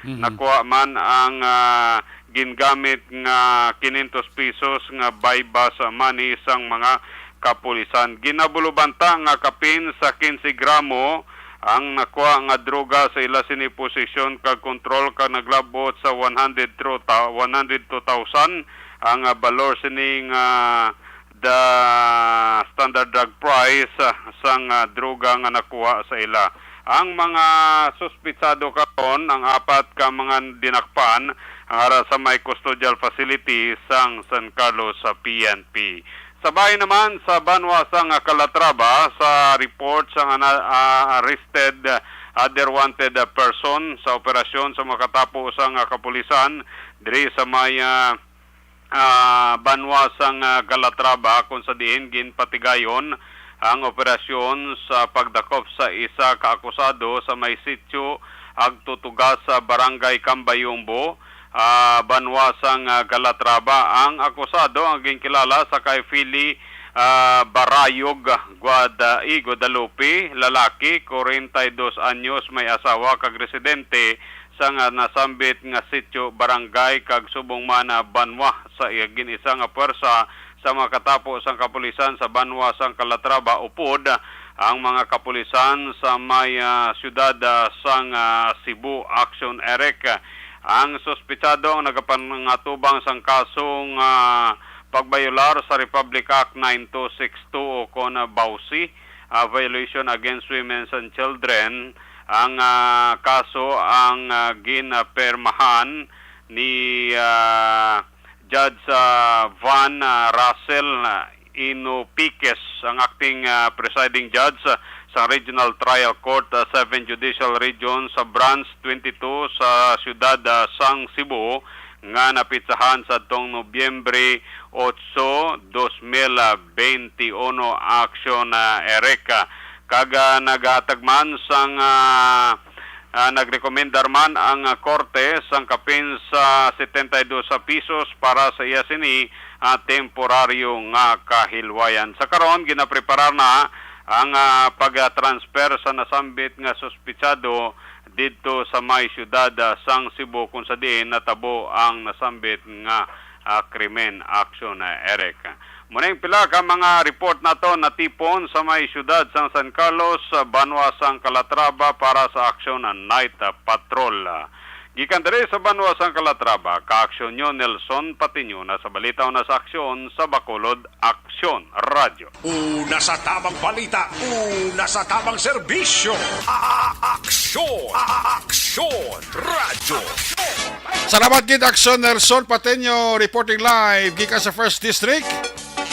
Mhm. Nakuha man ang, ah, gingamit nga quinientos pesos nga buy-bust money sang mga kapulisan. Ginabulubanta nga kapin sa quince gramo ang nakuha nga droga sa ila sini posesyon kag kontrol, kag naglabot sa one hundred two thou-, one hundred two thousand ang, ah, balor sini nga the standard drug price, ah, sang, ah, droga nga nakuha sa ila. Ang mga suspitsado karon, ang apat ka mga dinakpan, ang ara sa may custodial facility sang San Carlos sa P N P. Sa bahin naman sa banwa sang Calatrava, sa report sang ana-, ah, arrested, ah, other wanted, ah, person sa operasyon sa makatapo sang, ah, kapulisan diri sa may, ah, ah, banwa sang, ah, Calatrava, kung sa diin ginpatigayon ang operasyon sa pagdakop sa isa ka akusado sa may sitio Agtutugas sa Barangay Cambayombo, ah, banwa sang, ah, Calatrava. Ang akusado ang ginkilala sa kay Fili, ah, Barayog Guada-, i Guadalupe, lalaki, kwarenta y dos anyos, may asawa kag residente sa nga nasambit nga sitio, barangay, kag subong man, ah, banwa sa iya gin-isa nga puwersa sa mga katapo sang kapulisan sa banwa sang Calatrava upod ang mga kapulisan sa may, ah, siyudad, ah, sang, ah, Cebu, Action Eric. Ang suspitsado ang nagapangatubang sang kasong, ah, pagbayolar sa Republic Act nine two six two o kon, ah, bawsi, ah, violation against women and children. Ang, ah, kaso ang, ah, ginapirmahan ni, ah, Judge, ah, Van, ah, Russell, ah, Inopiques, ang acting, ah, presiding judge, ah, sa Regional Trial Court, ah, Seven Judicial Region sa Branch twenty-two sa siyudad, ah, sang Cebu, nga napitsahan sa tong Nobyembre otso, dos mil benti uno, Action, ah, Eric. Kag, ah, naghatag man sang, ah, ah, nagrekomendar man ang, ah, korte sang kapin sa setenta y dos pesos para sa iya sini, ah, temporaryo nga kahilwayan. Sa karon, ginapreparar na ang, ah, pag-transfer sa nasambit nga suspitsado didto sa may siyudad, ah, sang Cebu, kung sa diin natabo ang nasambit nga, ah, krimen. Action, ah, Eric. Muna yung pila ka mga report nato natipon sa may siyudad sang San Carlos, ah, banwa sang Calatrava para sa Action Night, ah, Patrol. Gikan diri sa banwa sang Calatrava, ka-aksyon nyo Nelson Patiño na sa balita o na sa aksyon sa Bacolod Aksyon Radyo. Una sa tamang balita, una sa tamang serbisyo. A-, a-, aksyon, a-, a-, aksyon, radyo. Salamat gid, Action Nelson Pateño, reporting live gikan sa First District,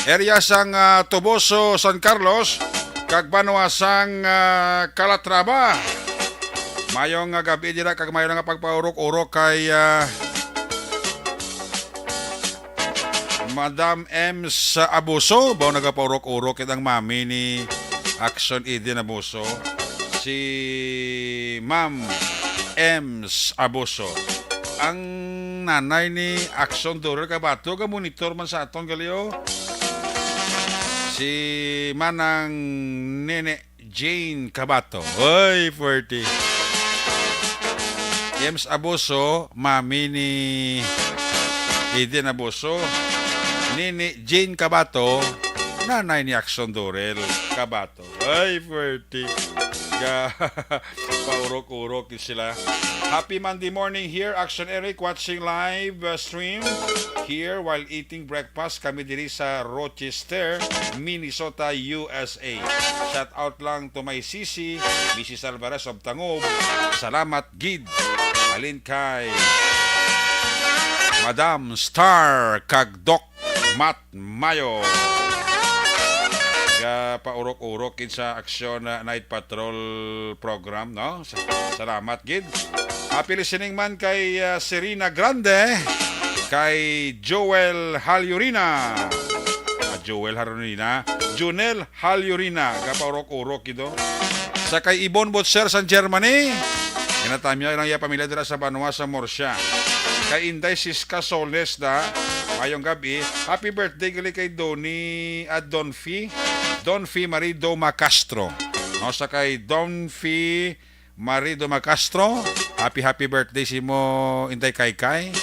area sang, ah, Toboso, San Carlos, kag banwa sang, ah, Calatrava. Mayong, ah, gabi dira kag mayo nga pagpaurok-urok kay, ah, Madam Ems Abuso, baw nagapaurok-urok kitang mami ni Action Eden Abuso, si Ma'am Ems Abuso. Ang nanay ni Action Dorer Kabato, ga-monitor man sa aton gali, o. Si Manang Nene Jane Kabato. Oy, forty. James Abuso, mami ni Eden Abuso. Nini Jane Kabato, nanay ni Action Dorel Kabato. Ay, forty. Ga, paurok-urok sila. Happy Monday morning here, Action Eric, watching live, uh, stream here while eating breakfast kami diri sa Rochester, Minnesota, U S A. Shout out lang to my sisi, Missus Alvarez of Tangub. Salamat gid. Halin kay Madam Star kag Doc Matt Mayo. Ga paurok-urok gid sa Aksyon, uh, Night Patrol program, no? Sa-, salamat gid. Happy listening man kay, uh, Serena Grande, kay Joel Halyurina. Ah, Joel Halyurina. Junel Halyurina. Ga paurok-urok gid, oh. Sa kay Ibon Butcher sa Germany. Ginatamyaw lang iya pamilya dira sa banwa sa Murcia. Kay Inday Siska Soles da, mayong gabi. Happy birthday gali kay Donny, ah, Donfi. Donfi Marie Doma Castro. No, sa kay Donfi Marie Doma Castro, happy, happy birthday sa imo, Inday Kaykay.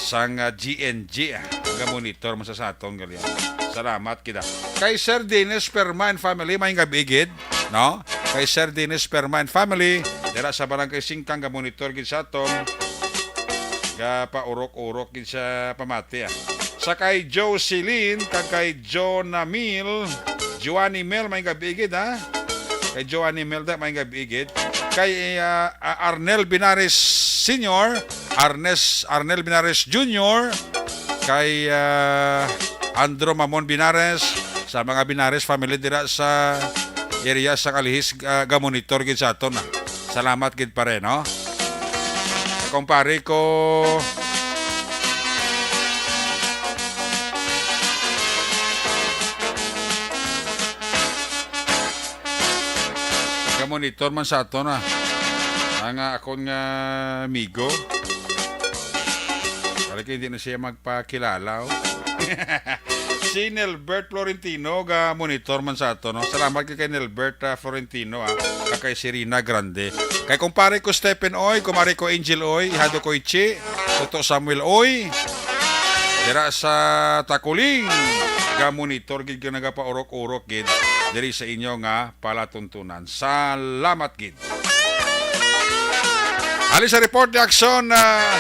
Sang, ah, G N G, ah. Ga-monitor man sa, sa aton gali. Salamat kita. Kay Sir Dennis Perma and family, may gabi gid, no? Kay Sir Dennis Perma and family, dira sa Barangay Singkang, ga-monitor gid sa aton. Ga paurok-urok gid sa pamati, ah. Sa kay Joe Celine, kag kay Joe Namil, Joanny Mel, may gabi gid, ha? Kay Joanny Mel da, may gabi gid. Kay, ah, ah, Arnel Binares Senior, Arnes, Arnel Binares Junior, kay, ah, Andro Mamon Binares, sa mga Binares family dira sa area sa Calihis, ah, ga-monitor gid sa aton, ah. Salamat gid, pare, no? Kumpare ko. Ga-monitor man sa aton, ah. Ang, ah, akon nga amigo. Pare ko, hindi na siya magpakilala, oh. Si Nelbert Florentino, ga-monitor man sa aton, no? Salamat kay, kay Nelbert, ah, Florentino, ah, kag kay Serena Grande. Kay kumpare ko Stephen Oy, kumare ko Angel Oy, ihado ko Ichi, Toto Samuel Oy. Dira sa Takuling, ga-monitor gid, nga nagapaurok-urok gid diri sa inyo nga palatuntunan. Salamat gid. Halin sa report ni Aksyon, ah,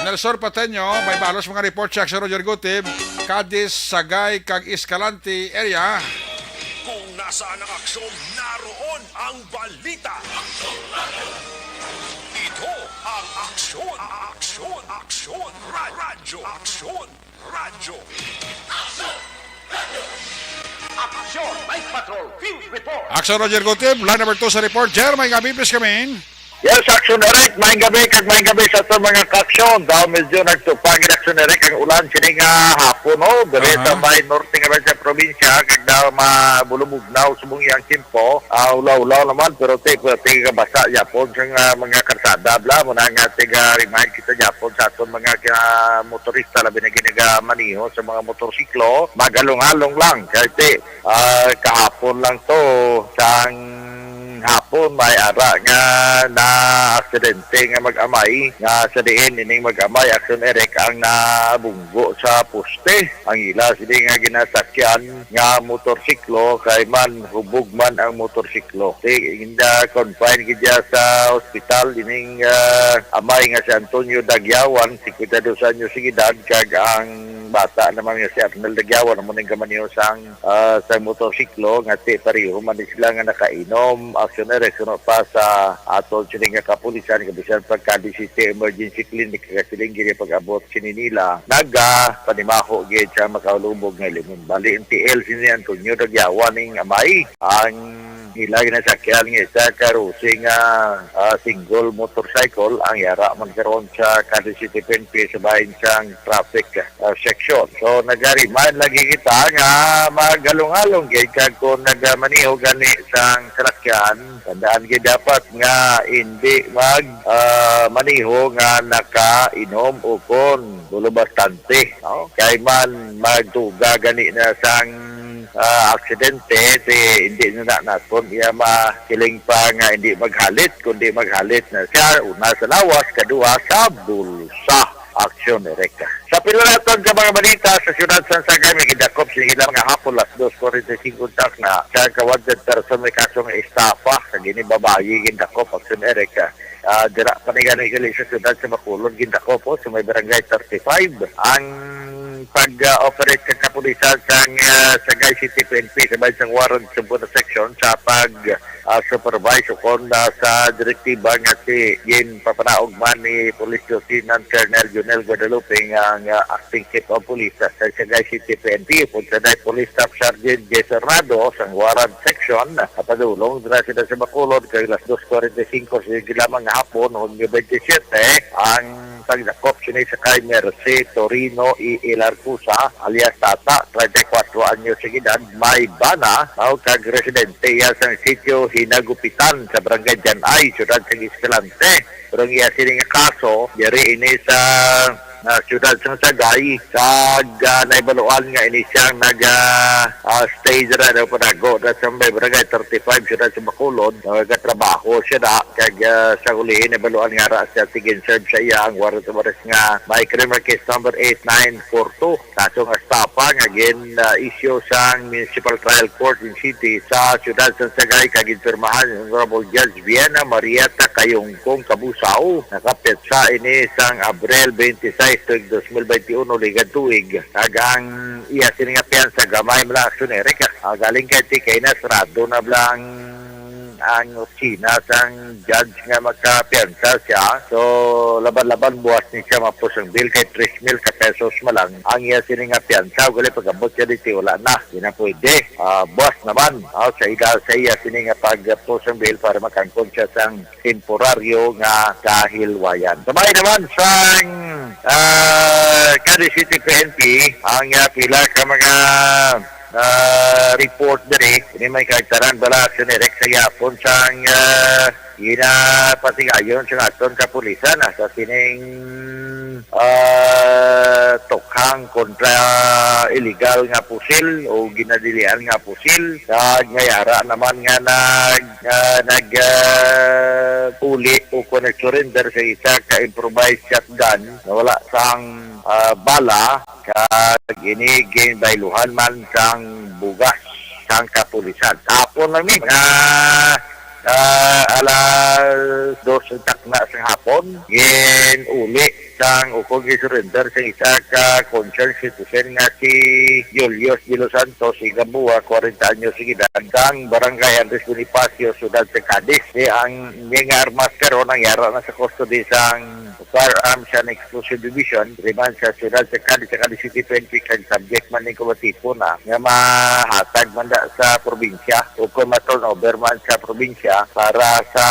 Nelson Pateño, may balos mga report si Aksyon Roger Gutib, Cadiz, Sagay, kag Escalante area. Kung nasaan ang aksyon, naroon ang balita. Ito ang Aksyon, Aksyon, Aksyon, Ra-, Radyo Aksyon. Radyo. Aksyon! Night Patrol Field Report! Action, Roger Gutib. Line number two sa report. Jer, may gabi, please come in. Yes, Action Eric. Maayong gabi, kag maayong gabi sa aton mga ka-aksyon. Daw medyo nagtupag, Action Eric, ang ulan sini nga hapon, no? Diri sa Aha. may norte nga sa probinsya, kag daw mabulumugnaw subong iyang tiyempo. Ah, ulaw-ulaw naman, pero ti-, ti-, tigabasa yapon sa nga mga karsada, bla, mo na nga tiga-remind kita yapon sa aton mga ka-, motorista, labi na ginagamaniho sa mga motorsiklo, magalong-along lang. Kay ti, ah, kahapon lang to, sang hapon, may ara nga na-aksidente nga mag-amay, nga sa diin ining mag-amay, Action Eric, ang nabunggo sa poste. Ang ila sini nga ginasakyan nga motorsiklo kay man hubog man ang motorsiklo. Ti, inda confine gid siya sa ospital ining, ah, amay nga si Antonio Dagyawan, singkwenta y dos anyos ang edad, kag ang bata naman nga si Arnel Dagyawan, amo ning kamaniho sang, ah, sang motorsiklo, nga ti pareho man ni sila nga nakainom. Aksyon na rin, suno pa sa aton sini nga kapulisan, kabisan pagka City Emergency Clinic, kasiling gini pag-abot sini nila, naga panimaho gid sa makalubog nga ilimon. Bali, N T L sini Antonio Dagyawan ning amay. Ang ila ginasakyan nga isa ka Rosing, ah, ah, single motorcycle ang yara man karon sa Cadiz City P N P sa bahin sang traffic, ah, section. So, nagariman lagi kita nga magalong-along gid kag kung nagamaneho gani sang salakyan, tandaan gid dapat nga hindi mag, ah, maneho nga nakainom o kon bulo bastante, no? Kay man magtuga gani na sang, ah, aksidente, ti hindi na, na naton iya makiling pa nga hindi maghalit, kundi maghalit na siya, una sa lawas, kadua sa bulsa. Aksyon direkta. Sa pila naton ka mga balita, sa siyudad sa Sagay, may gidakop sa ilang mga hapon, las dos forty-five takna, sa kawanted person may kaso nga estafa, sa gini babayi gindakop, aksyon direkta. Ah, dira pa ni gani gali sa siyudad sa Bacolod, gindakop po sa may barangay thirty-five. Ang pag-operate sa kapulisan sa, ah, Sagay City P N P sa bahin sang Warrant Sumpuno Section sa pag, ah, supervise o kon, ah, sa direktiba nga si ginpapanaog man ni Police Lieutenant Colonel Junel Guadalupe nga, nga acting chief of police sa Sagay City P N P, upod sa Police Staff Sergeant Jess Hernado sang Warrant Section, ah, padulong dira sila sa Bacolod kay las dos forty-five sa lamang nga hapon, Hunyo twenty-seven, ang pagdakop sini sa kay Mercy Torino E. Ilarcusa, alias Tata, treinta y cuatro anyos sa edad, may bana, mao kag residente iya sang sitio Hinagupitan sa Barangay Janay, Siyudad sang Escalante. Pero ang iya sini nga kaso, diri ini sa, ah, siyudad sang Sagay, kag, ah, naibaluan nga ini siyang nag, ah, ah, stay dira daw panago na sa may Barangay thirty-five, siyudad sa Bacolod. Nagatrabaho siya na, kag, ah, sa ulihi naibaluan nga ara siya, tig-serve sa iya ang warrant of arrest nga may criminal case number eight nine four two. Kaso nga estafa nga gin, ah, issue sang Municipal Trial Court in City sa siyudad sa Sagay kag ginpirmahan ni Honorable Judge Vienna Marietta Kayongkong Kabusaw. Nakapetsa ini sang Abril twenty-six tuig dos mil twenty-uno, ligad tuig. Kag ang iya sini nga piyansa gamay man lang, aksyon direkta. Ah, galing kay T K na sarado na bala ang ang opisina sang judge nga magkapiyansa siya. So, laban-laban buwas ni siya mapos ang bill kay tres mil ka pesos man lang ang iya sini nga piyansa. Ug gali pag-abot siya dito, wala na. Di na pwede. Ah, buwas naman. Ah, sa ida sa iya sini nga pagpos ang bill para makangkon siya sang temporaryo nga kahilwayan. Sabay naman sang, ah, Cadiz City P N P, ang, ah, pila ka mga ah, report diri. Ini may kaagtaran bala sa direct sa gihapon sang, ah, ginapatigayon sa aton kapulisan, ah, sa sining, ah, tukhang kontra illegal nga pusil o ginadilian nga pusil. Kag may ara naman nga nag, ah, nag, ah, uli o kon nag-surrender sa isa ka improvised shotgun na wala sang, ah, bala. Kag ini ginbayluhan man sang bugas sang kapulisan. Hapon lang ni, mga, ah, alas dos ang takna sang hapon, gin-uli sang ukon gin-surrender sang isa ka concerned citizen nga si Julius de los Santos Igabua, kwarenta anyos ang edad, sang Barangay Andres Bonifacio, Siyudad sa Cadiz. Di ang niya nga armas karon ang yara na sa custody sang Firearms and Explosive Division, diri man sa siyudad sa Cadiz, sa Cadiz City P N P, kag subject man ning kumatipo na nga mahatag man da sa probinsya o kung ma-turnover man sa probinsya para sa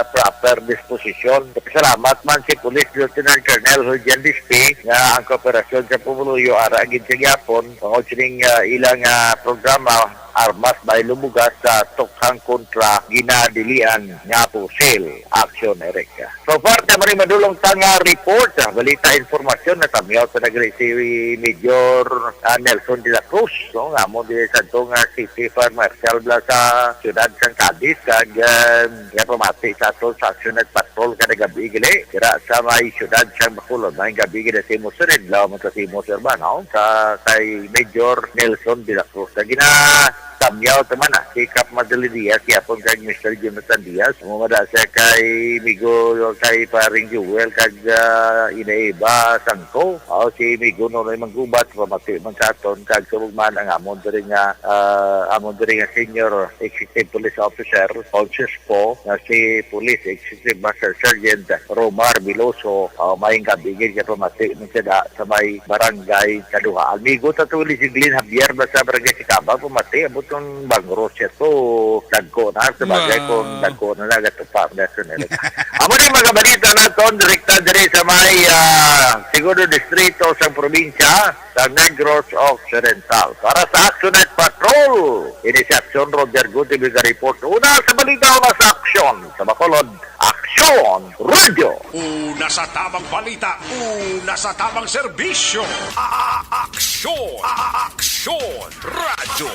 proper disposition. Salamat man si Police Lieutenant Colonel Julian Dispe nga ang kooperasyon sa pumuluyo ara gid sa gihapon, tungod sining, ah, ilang, ah, programa, armas, baylo, bugas sa tukhang kontra ginadilian nga pusil. Aksyon, Eric. So far, na maring madulong ta nga report, ah, balita, informasyon, natamyaw sa nagri si Major, ah, Nelson de la Cruz, no, nga mo di sa to nga City Fire Marshal bala sa siyudad sang Cadiz, kag, ah, nga pamati sa ato sa aksyon nagpatrol kada gabi gali, dira sa may siyudad sang Bacolod, may gabi gid sa Imus Red, law man sa Imus Urbano, sa kay Major Nelson de la Cruz. Sa gina-, Tamyaw naman na si Kap Madeline Diaz, yapon kag Mister Jonathan Diaz. Mumada siya kay Migo, kay Paring Jewel, kag ah, Ina Eva Sangko. O si Migo Nonoy Manggubat, pamati man sa aton, kag subong man ang amon diri nga, ah, amon diri nga senior executive police officer, Pontius Po, nga si Police Executive Master Sergeant Romar Veloso. O, may gabigin siya pamati man siya da, sa may barangay Kaduha. Amigo ta to ni si Glenn Javier, basta barangay Sikabang, pamati, abot ng bangro siya to. Dagko na, sa bagay Wow. kung dagko na nagatupa na sa nila. Amo na yung mga balita naton, direkta diri sa may ah, Segundo Distrito sa probinsya sa Negros Occidental. Para sa Action Night Patrol, ini si Action Roger Gutib nga report. Una sa balita, una sa aksyon. Sa Bacolod, Action Radio. Una sa tamang balita, una sa tamang serbisyo. A-, a-, aksyon, a-, a-, aksyon, radyo.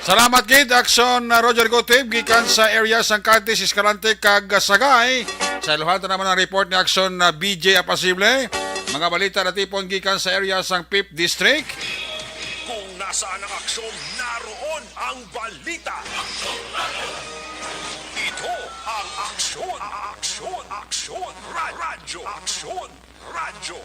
Salamat gid, Action, uh, Roger Gutib, gikan sa area sang Cantis, Escalante, kag, uh, Sagay. Sa iluhan ta naman ang report ni Action, uh, B J Apasible. Mga balita natipon gikan sa area sang Fifth District. Kung nasaan ang aksyon, naroon ang balita. Ito ang aksyon, aksyon, aksyon, ra-, radyo, aksyon, radyo.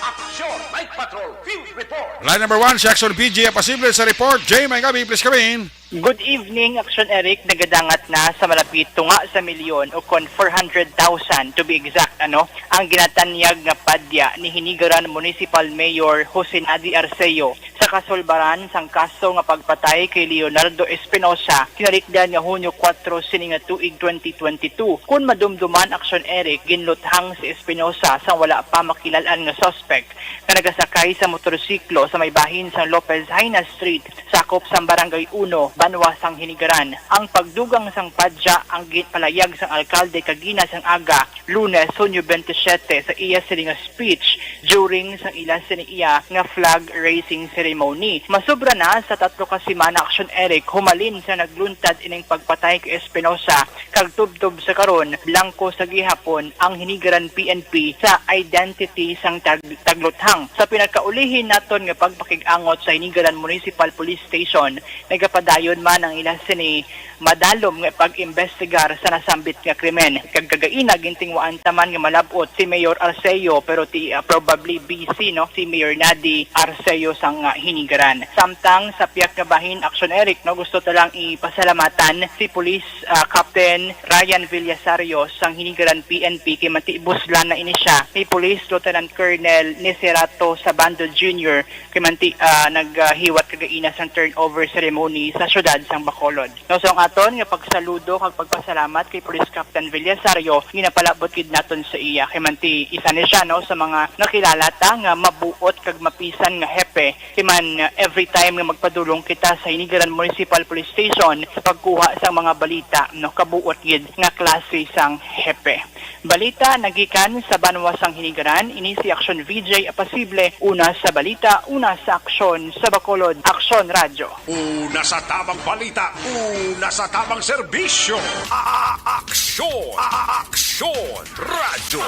Action Night Patrol Field Report. Line number one, si Action B J Apasible sa report. Jay, may gabi, please come in. Good evening, Action Eric. Nagadangat na sa malapit tunga sa milyon, o kon four hundred thousand to be exact, ano, ang ginatanyag nga padya ni Hinigaran Municipal Mayor Jose Nadi Arceo sa kasulbaran sang kaso nga pagpatay kay Leonardo Espinosa, kinalikdan nga Hunyo kuwatro sini nga tuig twenty twenty-two. Kun madumduman, Action Eric, ginluthang si Espinosa sang wala pa makilal-an nga suspect nga nagasakay sa motorsiklo sa may bahin sang Lopez Jaena Street, sakop sang Barangay Uno, banwa sang Hinigaran. Ang pagdugang sang padya ang ginpalayag sang alkalde kagina sang aga, Lunes, Hunyo twenty-seven, sa iya sini nga speech during sang ila sini iya nga flag raising ceremony. Masubra na sa tatlo ka semana, Action Eric, humalin sa nagluntad ining pagpatay kay Espinosa, kag tubtob sa karon, blanko sa gihapon ang Hinigaran P N P sa identity sang tag-, tagluthang. Sa pinakaulihi naton nga pagpakig-angot sa Hinigaran Municipal Police Station, nagapadayon man ang ila sini madalom nga pag-imbestigar sa nasambit nga krimen. Kag kagaina, gintinguhaan ta man nga malab-ot si Mayor Arceo, pero ti, ah, probably busy, no, si Mayor Nadi Arceo sang, ah, Hinigaran. Samtang sa piyak nga bahin, Action Eric, no, gusto ta lang ipasalamatan si Police, ah, Captain Ryan Villasario sang Hinigaran P N P, kay matibuslan na ini siya ni Police Lieutenant Colonel Nicerato Sabando Junior, kay manti, ah, naghiwat kagaina sang turnover ceremony sa siyudad sang Bacolod. No, so ang aton nga pagsaludo kag pagpasalamat kay Police Captain Villasario, ginapalabot gid naton sa iya, kay manti isa ni siya, no, sa mga nakilala ta nga mabuot kag mapisan nga hepe. Kay man, ah, every time nga magpadulong kita sa Hinigaran Municipal Police Station sa pagkuha sang mga balita, no, kabuot gid nga klase sang hepe. Balita nagikan sa banwa sang Hinigaran, ini si Action V J Apasible, una sa balita, una sa aksyon, sa Bacolod, Aksyon Radyo. Una sa tamang balita, una sa tamang serbisyo. A-, a-, aksyon, a-, a-, aksyon, radyo.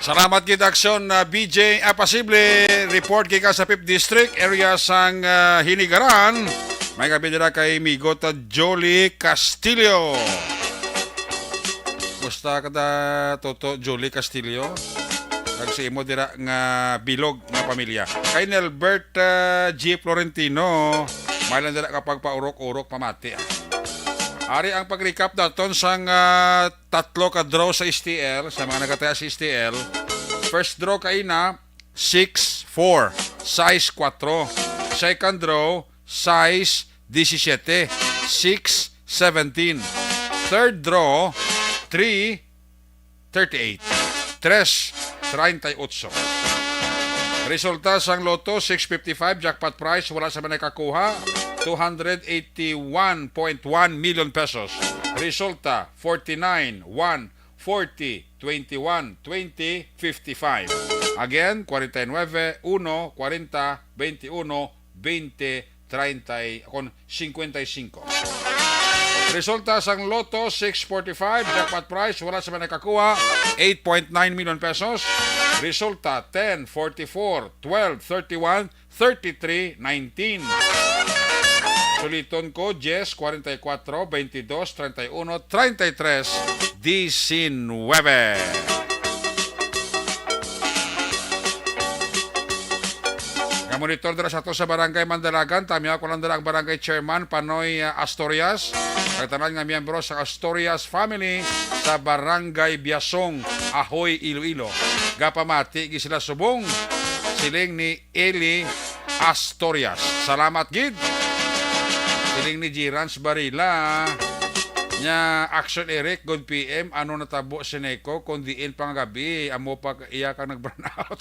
Salamat gid, Aksyon, uh, B J Apasible. Report gikan sa Fifth District, area sang, uh, Hinigaran. May gabi dira kay Migot Jolie Castillo. Musta ka da, Toto Jolie Castillo? Kag sa imo dira nga bilog nga pamilya. Kay Nelbert, uh, G Florentino, may lang dira ka pagpaurok-urok pamati, ah. Ari ang pag-recap naton sang, uh, tatlo ka draw sa S T L, sa mga nagataya sa S T L. First draw kaina, six four, sais kuwatro. Second draw, sais disisiete, six seventeen. Third draw, three thirty-eight. Tres treinta y ocho. Resulta sang Lotto six fifty-five jackpot prize, wala sa may nakakuha, two hundred eighty-one point one million pesos. Resulta, forty-nine, one, forty, twenty-one, twenty, fifty-five. Again, forty-nine, one, forty, twenty-one, twenty, treinta y, kon cincuenta y cinco. Resulta sang Lotto six forty-five, jackpot prize, wala sa may nakakuha, eight point nine million pesos. Resulta, ten, forty-four, twelve, thirty-one, thirty-three, nineteen. Suliton ko, diyes, kwarenta y kuwatro, baynte dos, treinta y uno, treinta y tres, diecinueve. Nga monitor dira sa ato sa Barangay Mandalagan, tamyaw ko lang dira ang Barangay Chairman, Panoy, ah, Astorias. Kag tanan nga miyembro sa Astorias family sa Barangay Biasong, Ahoy, Iloilo. Gapamati gid sila subong, siling ni Eli Astorias. Salamat gid. Siling ni Jirans Barila, nya, "Action Eric, good P M, ano natabo si Neko kung diin pa nga gabi, amo pa iya kang nag-brownout?"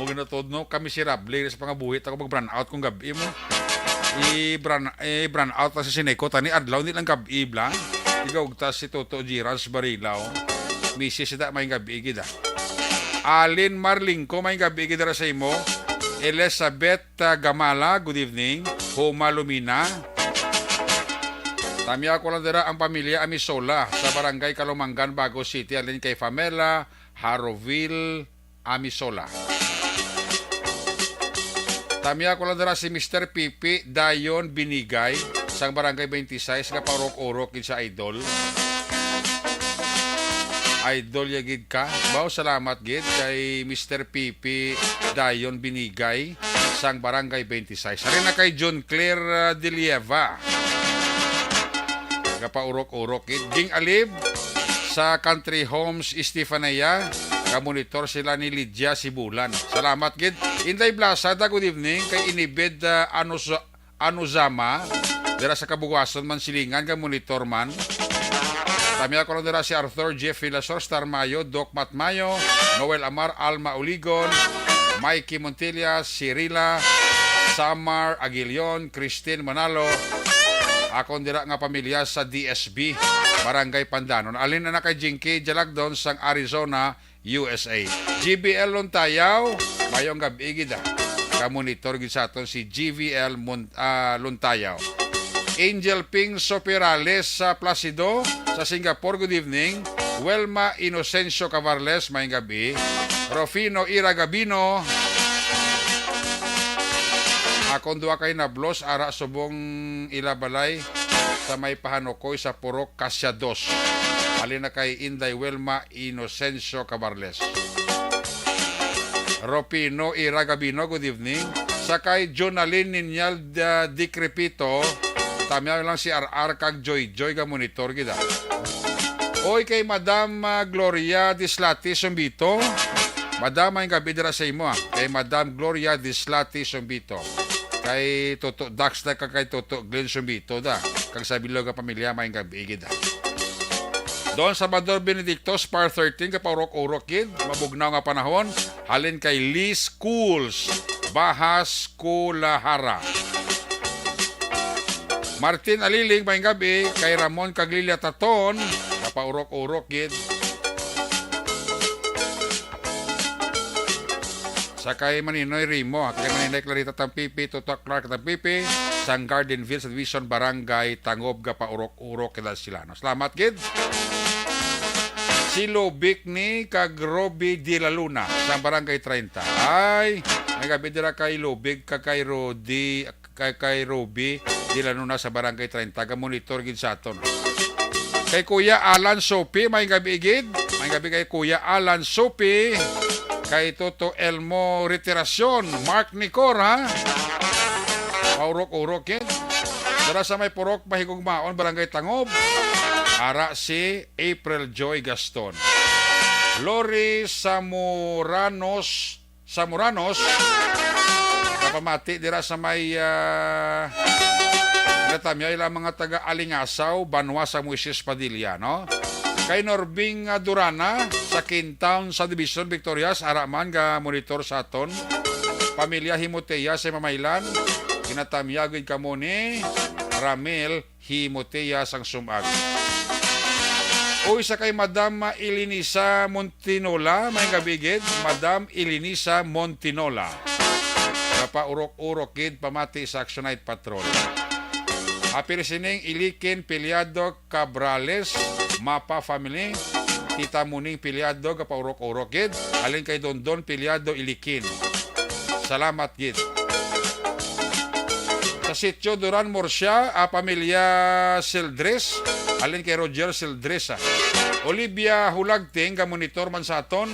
Mo ginatod, no? Kami si Rable, sa pangabuhi, ako mag-brownout kung gabi mo. I-brown, i-brownout na si Neko, tani adlaw, di lang gabi, bla. Ikaw, ta si Toto Jirans Barila, oh. Misis, da, may gabi, gid, ah. Alin Marlingko, may gabi, gid, dira sa imo. Elizabeth, ah, Gamala, good evening. Homa Lumina. Tamyaw ko lang dira ang pamilya Amisola sa Barangay Kalumangan, Bago City, alin kay Famela Harovil Amisola. Tamyaw ko lang dira si Mister Pipi Dayon Binigay sang Barangay twenty-six nga paurok-urok gid sa idol. Idol ya gid ka. Baw, salamat gid kay Mister Pipi Dayon Binigay sang Barangay twenty-six. Ari na kay John Claire, ah, Dilieva. Gapaurok-urok gid. Ging Alib sa Country Homes Estefania. Ga-monitor sila ni Lydia Sibulan. Salamat gid. Inday Blasada, good evening. Kay Inibid, ah, Anus-, Anuzama, dira sa Kabugason, Mansilingan, ga-monitor man. Tamyaw ko lang dira si Arthur Jeff Vilasor, Star Mayo, Doc Matt Mayo, Noel Amar, Alma Uligon, Mikey Montilla, Cirila, Samar Aguilion, Christine Manalo, akon dira nga pamilya sa D S B, Barangay Pandanon. Alin na kay Jinky Jalagdon sang Arizona, U S A. G V L Luntayaw, mayong gabi gid, ah. Ka-monitor gid sa aton si G V L Mon-, ah, Luntayaw. Angel Ping Soperales sa Placido, sa Singapore, good evening. Wilma Inocencio Cavarles, mayong gabi. Rufino Ira Gabino, akon duha kay nablos ara subong ila balay sa may Pahanukoy sa Purok Kasya dos. Halin na kay Inday Wilma Inocencio Cabarles. Ropino Ira Gabino, good evening. Sa kay Jonalyn Ninyal, ah, Dikrepito, tamyaw lang si R R kag Joy Joy ga monitor gid, ah. Oy, kay Madam, ah, Gloria Dislati Sumbito. Madam, may gabi dira sa imo, ah. Kay Madam Gloria Dislati Sumbito. Kay Toto Dax da, kag kay Toto Glenn Sumbito da. Kag sa bilog nga pamilya, may gabi gid, ah. Don Salvador Benedicto, Spar thirteen, kapaurok-urok gid, mabugnaw nga panahon, halin kay Lee Schools, Bahas, Kulahara. Martin Aliling, may gabi, kay Ramon kag Lilia Taton, kapaurok-urok gid. Sa kay Maninoy Rimo, kay Maninoy Clarita Tampipi, Toto Clark Tampipi, sang Garden View Subdivision, Barangay Tangob, gapaurok-urok kita sila, no? Salamat gid. Si Lubik ni kag Roby de la Luna, sang Barangay treinta. Ay, may gabi dira kay Lubik kag kay Rodi, kay, kay Ruby Dilanuna sa Barangay treinta, ga-monitor gid sa aton. Kay Kuya Alan Sopi, may gabi gid. May gabi kay Kuya Alan Sopi. Kay Toto Elmo Retirasyon, Mark Nicor, ha? Paurok-urok gid. Dara sa may Purok Mahigugmaon, Barangay Tangob. Ara si April Joy Gaston. Lori Samoranos, Samoranos, kapamati dira sa may, ah, natamyaw ila mga taga Alingasaw, banwa sa Moises Padilla, no? Kay Norbing, ah, Durana, sa Kintown Subdivision, Victorias, ara man ga monitor sa aton. Pamilya Himotea sa Mamaylan, ginatamyaw gid kamo ni Ramil Himotea sang sum-ag. Uy, sa kay Madam Elinisa Montinola, may gabi gid, Madam Elinisa Montinola. Napaurok-urok gid pamati sa Action Night Patrol. Apir sining Ilikin Piliado Cabrales, Mapa family, Tita Muning Piliado, gapaurok-urok gid, halin kay Dondon Piliado Ilikin. Salamat gid. Sa Sitio Duran Murcia, ah, pamilya Sildres, halin kay Roger Sildres, ah. Olivia Hulagting, ga monitor man sa aton.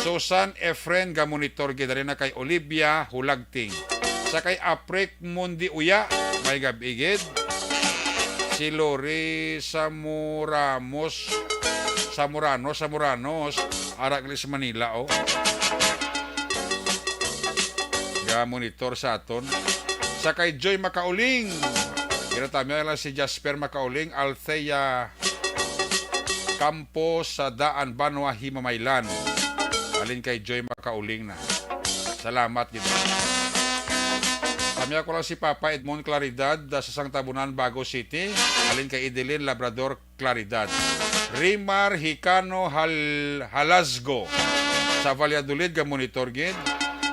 Susan Efren, ga monitor gid, halin na kay Olivia Hulagting. Sa kay Aprek Mundi Uya, may gab-i gid. Si Lori Samuramos, Samurano, Samuranos, ara gali sa Manila, oh. Ga monitor sa aton. Sa kay Joy Makauling. Ginatamya lang si Jasper Makauling, Althea Campo sa Daan, Banwa, Himamaylan. Halin kay Joy Makauling na. Salamat gid. Tamya ko lang si Papa Edmond Claridad, ah, sa Sangtabunan, Bago City. Halin kay Edeline Labrador Claridad. Rimar Hicano Hal-, Halasgo sa Valladolid, ga monitor gid.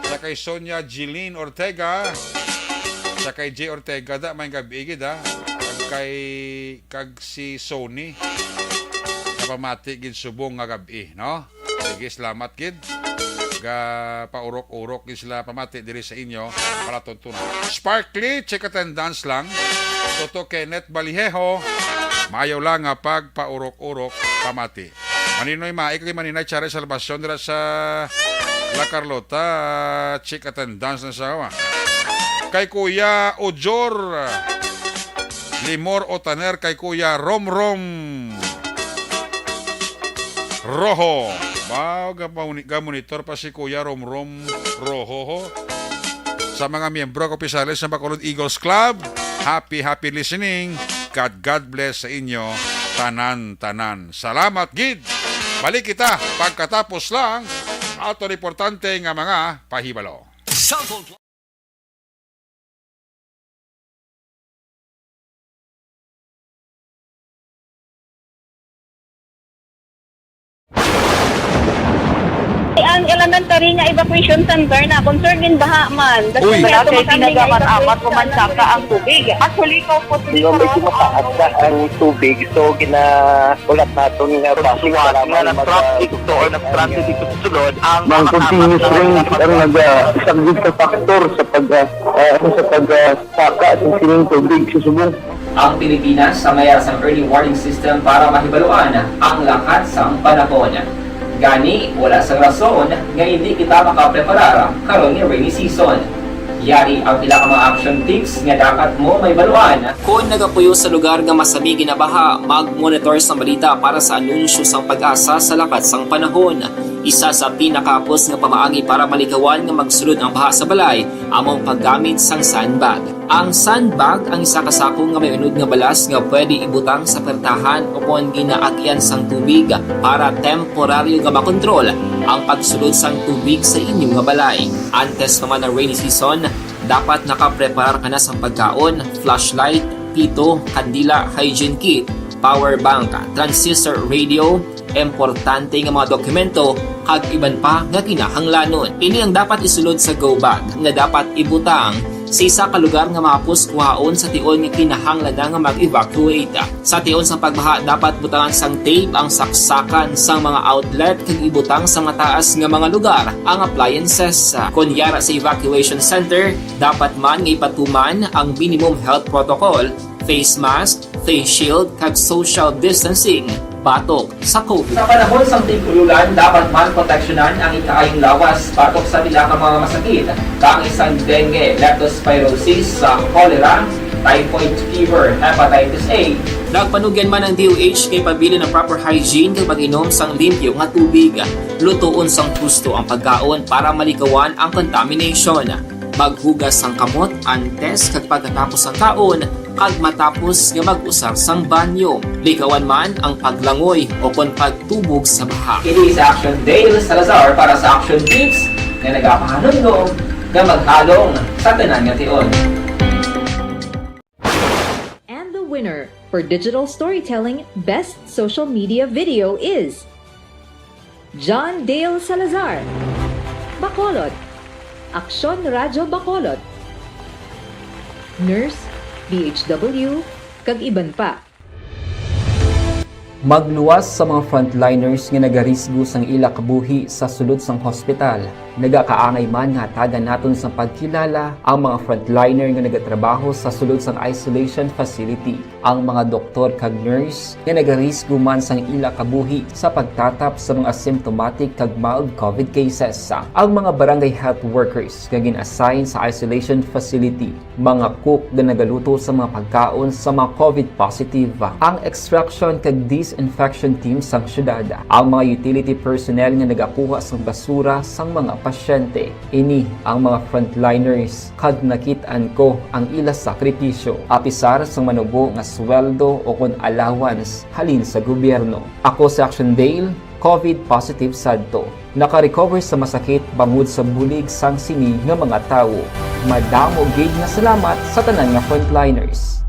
Sa kay Sonia Jeline Ortega, sa kay Jay Ortega, da, may gab-i gid, ha. Kag kay, kag si Sony, napamati gid subong nga gab-i, no? Sige, salamat gid. Ga paurok-urok gid sila pamati diri sa inyo, palatuntunan. Sparkly, check attendance lang. Toto Kenneth Baliheho, mayo lang nga pagpaurok-urok pamati. Maninoy Mai kag Maninay Chari Salvacion dira sa La Carlota, check attendance na sa, ah. Kay Kuya Ojor, Limor Otaner, kay Kuya Romrom Roho. Wow, ga-, ga-, monitor pa si Kuya Romrom Roho, ho. Sa mga miyembro kag opisyales sa Bacolod Eagles Club, happy, happy listening. God, God bless sa inyo tanan-tanan. Salamat gid. Balik kita pagkatapos lang aton importante nga mga pahibalo. Cellphone. Ang elementary nga evacuation center na concern in baha man. Uy. Wala kay ginagaman-amat, pumansaka ang tubig. Actually, ikaw po, Di ba, medyo mataas na ang tubig, so gina-, ulat naton nga basic nga kailangan nag-, nag-traffic to or nag-transit dito sa sulod, ang mga continuous rain ang naga-, isa gid sa factor sa pag, ah, ah, ano, sa pag, ah, saka sa sining tubig sa subong. Ang Pilipinas sa mayara sang early warning system para mahibaluan ang lakat sang panahon. Gani, wala sang rason nga hindi kita makapreparar karon nga rainy season. Yari ang pila ka mga action tips nga dapat mo mahibaluan. Kon nagapuyo sa lugar nga masami ginabaha, mag-monitor sang balita para sa anunsyo sang PAGASA sa lakat sang panahon. Isa sa pinakahapos nga pamaagi para malikawan nga magsulod ang baha sa balay amo ang paggamit sang sandbag. Ang sandbag ang isa ka sako nga may unod nga balas nga pwede ibutang sa pertahan o kon ginaagyan sang tubig para temporaryo nga makontrol ang pagsulod sang tubig sa inyo nga balay. Antes pa man ang rainy season, dapat nakapreparar ka na sang pagkaon, flashlight, pito, kandila, hygiene kit, power bank, transistor radio, importante nga mga dokumento, kag iban pa nga kinahanglanon. Ini ang dapat isulod sa go bag nga dapat ibutang sa isa ka lugar nga mahapos kuhaon sa tion nga kinahanglan na nga mag-evacuate. Sa tion sang pagbaha, dapat butangan sang tape ang saksakan sang mga outlet kag ibutang sa mataas nga mga lugar ang appliances. Kon yara sa evacuation center, dapat man nga ipatuman ang minimum health protocol, face mask, face shield, kag social distancing batok sa COVID. Sa panahon sang tig-ululan, dapat man proteksyonan ang ikaayong lawas batok sa pila ka mga masakit, kaangay sang dengue, leptospirosis, sa cholera, typhoid fever, hepatitis A. Nagpanugyan man ang D O H kay pabilin ang proper hygiene kag pag-inom sang limpyo nga tubig. Lutoon sang husto ang pagkaon para malikawan ang contamination. Maghugas sang kamot antes kag pagkatapos sang kaon, kag matapos nga mag-usar sang banyo. Likawan man ang paglangoy o kon pagtubog sa baha. Ini si Action Dale Salazar para sa Action Tips nga nagapahanumdom nga maghalong sa tanan nga tion. And the winner for digital storytelling best social media video is John Dale Salazar, Bacolod, Aksyon Radyo Bacolod, Nurse D H W, kag iban pa. Magluwas sa mga frontliners nga nagarisgo sang ila kabuhi sa sulod sang hospital. Nagakaangay man nga hatagan naton sang pagkilala ang mga frontliner nga nagatrabaho sa sulod sang isolation facility, ang mga doktor kag nurse nga nagarisgo man sang ila kabuhi sa pagtatap sa mga asymptomatic kag mild covid cases, ang mga barangay health workers nga gin-assign sa isolation facility, mga cook nga nagaluto sa mga pagkaon sa mga covid positive, ang extraction kag disinfection team sang syudad, ang mga utility personnel nga nagakuha sang basura sang mga pasyente. Ini ang mga frontliners, kag nakit-an ko ang ila sakripisyo, apisar sang manubo nga sweldo o kon allowance halin sa gobyerno. Ako si Action Dale, covid positive sadto. Naka-recover sa masakit bangod sa bulig sang sini nga mga tawo. Madamo gid nga salamat sa tanan nga frontliners.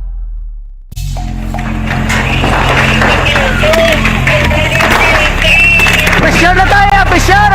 Pressure na tayo! Pressure!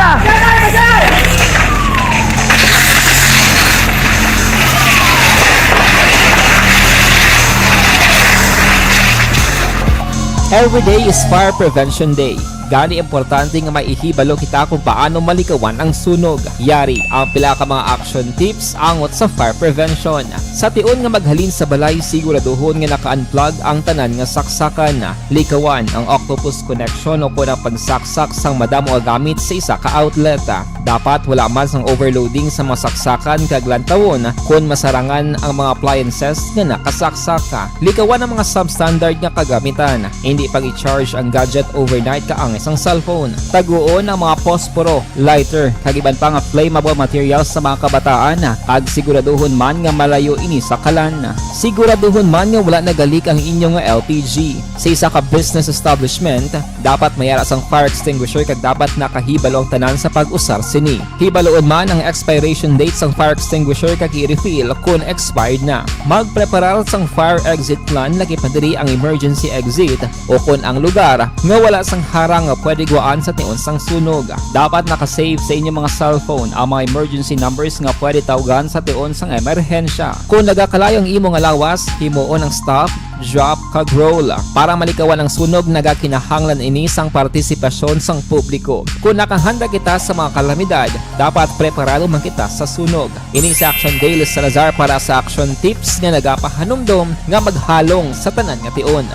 Every day is Fire Prevention Day. Gani, importante nga may ihibalo kita kung paano malikawan ang sunog. Yari ang pila ka mga action tips angot sa fire prevention. Sa tion nga maghalin sa balay, siguraduhon nga naka-unplug ang tanan nga saksakan. Likawan ang octopus connection o kon ang pagsaksak sang madamo nga gamit sa isa ka outlet. Dapat wala man sang overloading sa mga saksakan kag lantawon kon masarangan ang mga appliances nga nakasaksak. Likawan ang mga substandard nga kagamitan. Indi pag-i-charge ang gadget overnight kaangay sang cellphone. Taguon ang mga posporo, lighter, kag iban pa nga flammable materials sa mga kabataan, kag siguraduhon man nga malayo ini sa kalan. Siguraduhon man nga wala nagalik ang inyo nga L P G. Sa isa ka business establishment, dapat may ara sang fire extinguisher kag dapat nakahibalo ang tanan sa pag-usar sini. Hibaloon man ang expiration date sang fire extinguisher kag i-refill kon expired na. Magpreparar sang fire exit plan, lakip na diri ang emergency exit o kon ang lugar nga wala sang harang nga pwede guwaan sa tion sang sunog. Dapat naka-save sa inyo mga cellphone ang mga emergency numbers nga pwede tawgan sa tion sang emerhensya. Kon nagakalayo ang imo nga lawas, himuon ang stop, drop, kag roll. Para malikawan ang sunog, nagakinahanglan ini sang partisipasyon sang publiko. Kon nakahanda kita sa mga kalamidad, dapat preparado man kita sa sunog. Ini si Action Dale Salazar para sa Action Tips nga nagapahanumdom nga maghalong sa tanan nga tion.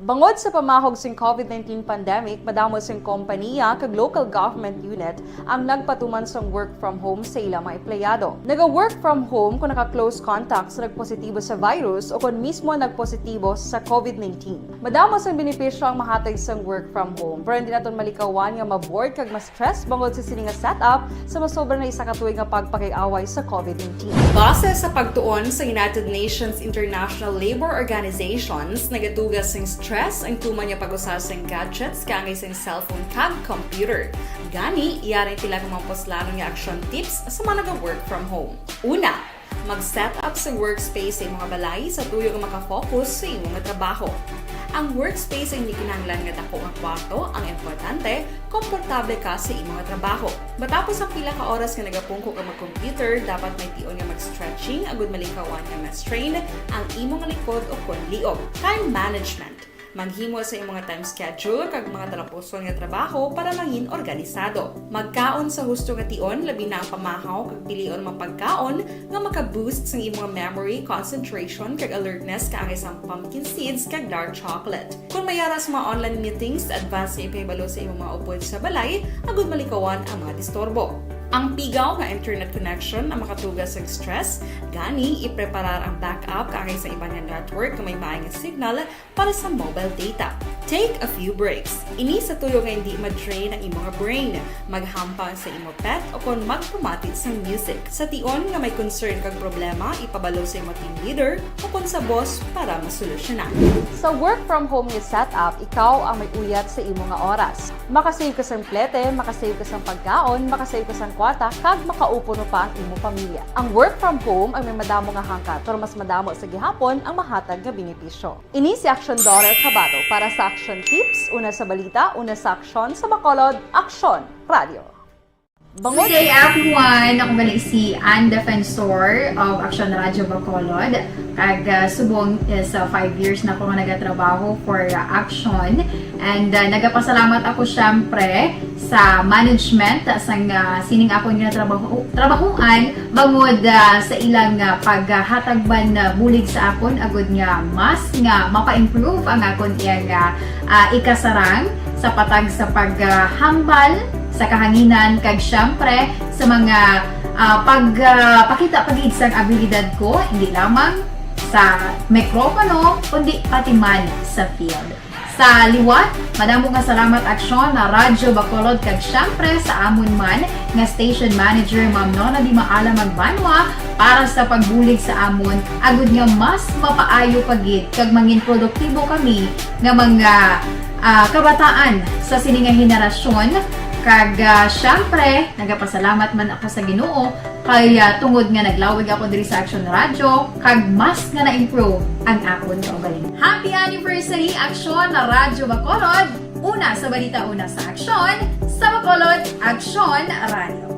Bangod sa pamahog sing covid nineteen pandemic, madamo sing kompaniya kag local government unit ang nagpatuman sang work from home sa ila mga empleyado. Naga-work from home kon naka-close contact sa nagpositibo sa virus o kon mismo nagpositibo sa covid nineteen. Madamo sang benepisyo ang mahatag sang work from home, pero hindi naton malikawan nga ma-bored kag ma-stress bangod sa sini nga setup sa masobra na isa ka tuig nga pagpakig-away sa covid nineteen. Base sa pagtuon sa United Nations International Labour Organizations, nagatuga sing stress ang tuman nga pag-usa sing gadgets kaangay sing cellphone kag computer. Gani, yari ang pila ka mga puslanon nga action tips sa mga naga-work from home. Una, mag-set up sa workspace sa imong balay sa tuyo nga maka-focus sa imo nga trabaho. Ang workspace ay hindi kinahanglan nga dako nga kwarto, ang importante, komportable ka sa imo nga trabaho. Matapos ang pila ka oras nga nagapungko ka mag-computer, dapat may tion nga mag-stretching agud malikawan nga ma-strain ang imo nga likod o kon liog. Time management. Maghimo sa imo nga time schedule kag mga talapuson nga trabaho para mangin organisado. Magkaon sa husto nga tion, labi na ang pamahaw kag pilion mga pagkaon nga maka-boost sang imo nga memory, concentration, kag alertness kaangay sang pumpkin seeds kag dark chocolate. Kon may ara sa mga online meetings, advance nga ipahibalo sa imo mga upod sa balay agud malikawan ang mga disturbo. Ang pigaw nga internet connection ang makatuga sang stress, gani ipreparar ang backup kaangay sa iban nga network nga may maay nga signal para sa mobile data. Take a few breaks. Ini sa tuyo nga hindi ma-drain ang imo nga brain. Maghampang sa imo pet o kon magpamati sang music. Sa tion nga may concern kag problema, ipabalo sa imo team leader o kon sa boss para masolusyonan. Sa work from home nga setup, ikaw ang may uyat sa imo nga oras. Makasave ka sang plete, makasave ka sang pagkaon, makasave ka sang kwarta, kag makaupo pa ang imo pamilya. Ang work from home ay may madamo nga hangkat, pero mas madamo sa gihapon ang mahatag nga benepisyo. Ini si Action Daughter Kabato para sa Action Tips, una sa balita, una sa aksyon, sa Bacolod, Aksyon Radio. Good day, everyone! Ako gali si Ann Defensor of Action Radio Bacolod. Kag, ah, subong is, ah, five years na ako nga nagatrabaho for, ah, Action. And, ah, nagapasalamat ako, syempre, sa management, ah, sang, ah, sining akon nga trabaho, trabahoan, bangod, ah, sa ilang, ah, paghatag man, ah, bulig sa akon, agud nga mas nga mapa-improve ang akon iyang, ah, ah, ikasarang sa patag sa paghambal sa kahanginan, kag syempre sa mga, ah, pag, ah, pakita pa gid sang abilidad ko, hindi lamang sa mikropono, kundi pati man sa field. Sa liwat, madamo nga salamat, Action Radyo Bacolod, kag syempre sa amon man nga station manager, Ma'am Nona Di Maala Magbanwa, para sa pagbulig sa amon, agud nga mas mapaayo pa gid kag mangin produktibo kami nga mga, ah, kabataan sa sini nga henerasyon. Kag, ah, syempre, nagapasalamat man ako sa Ginoo kay, ah, tungod nga naglawig ako diri sa Action Radio, kag mas nga na-improve ang akon kaugalingon. Happy anniversary, Action Radyo Bacolod! Una sa balita, una sa aksyon, sa Bacolod, Action Radio.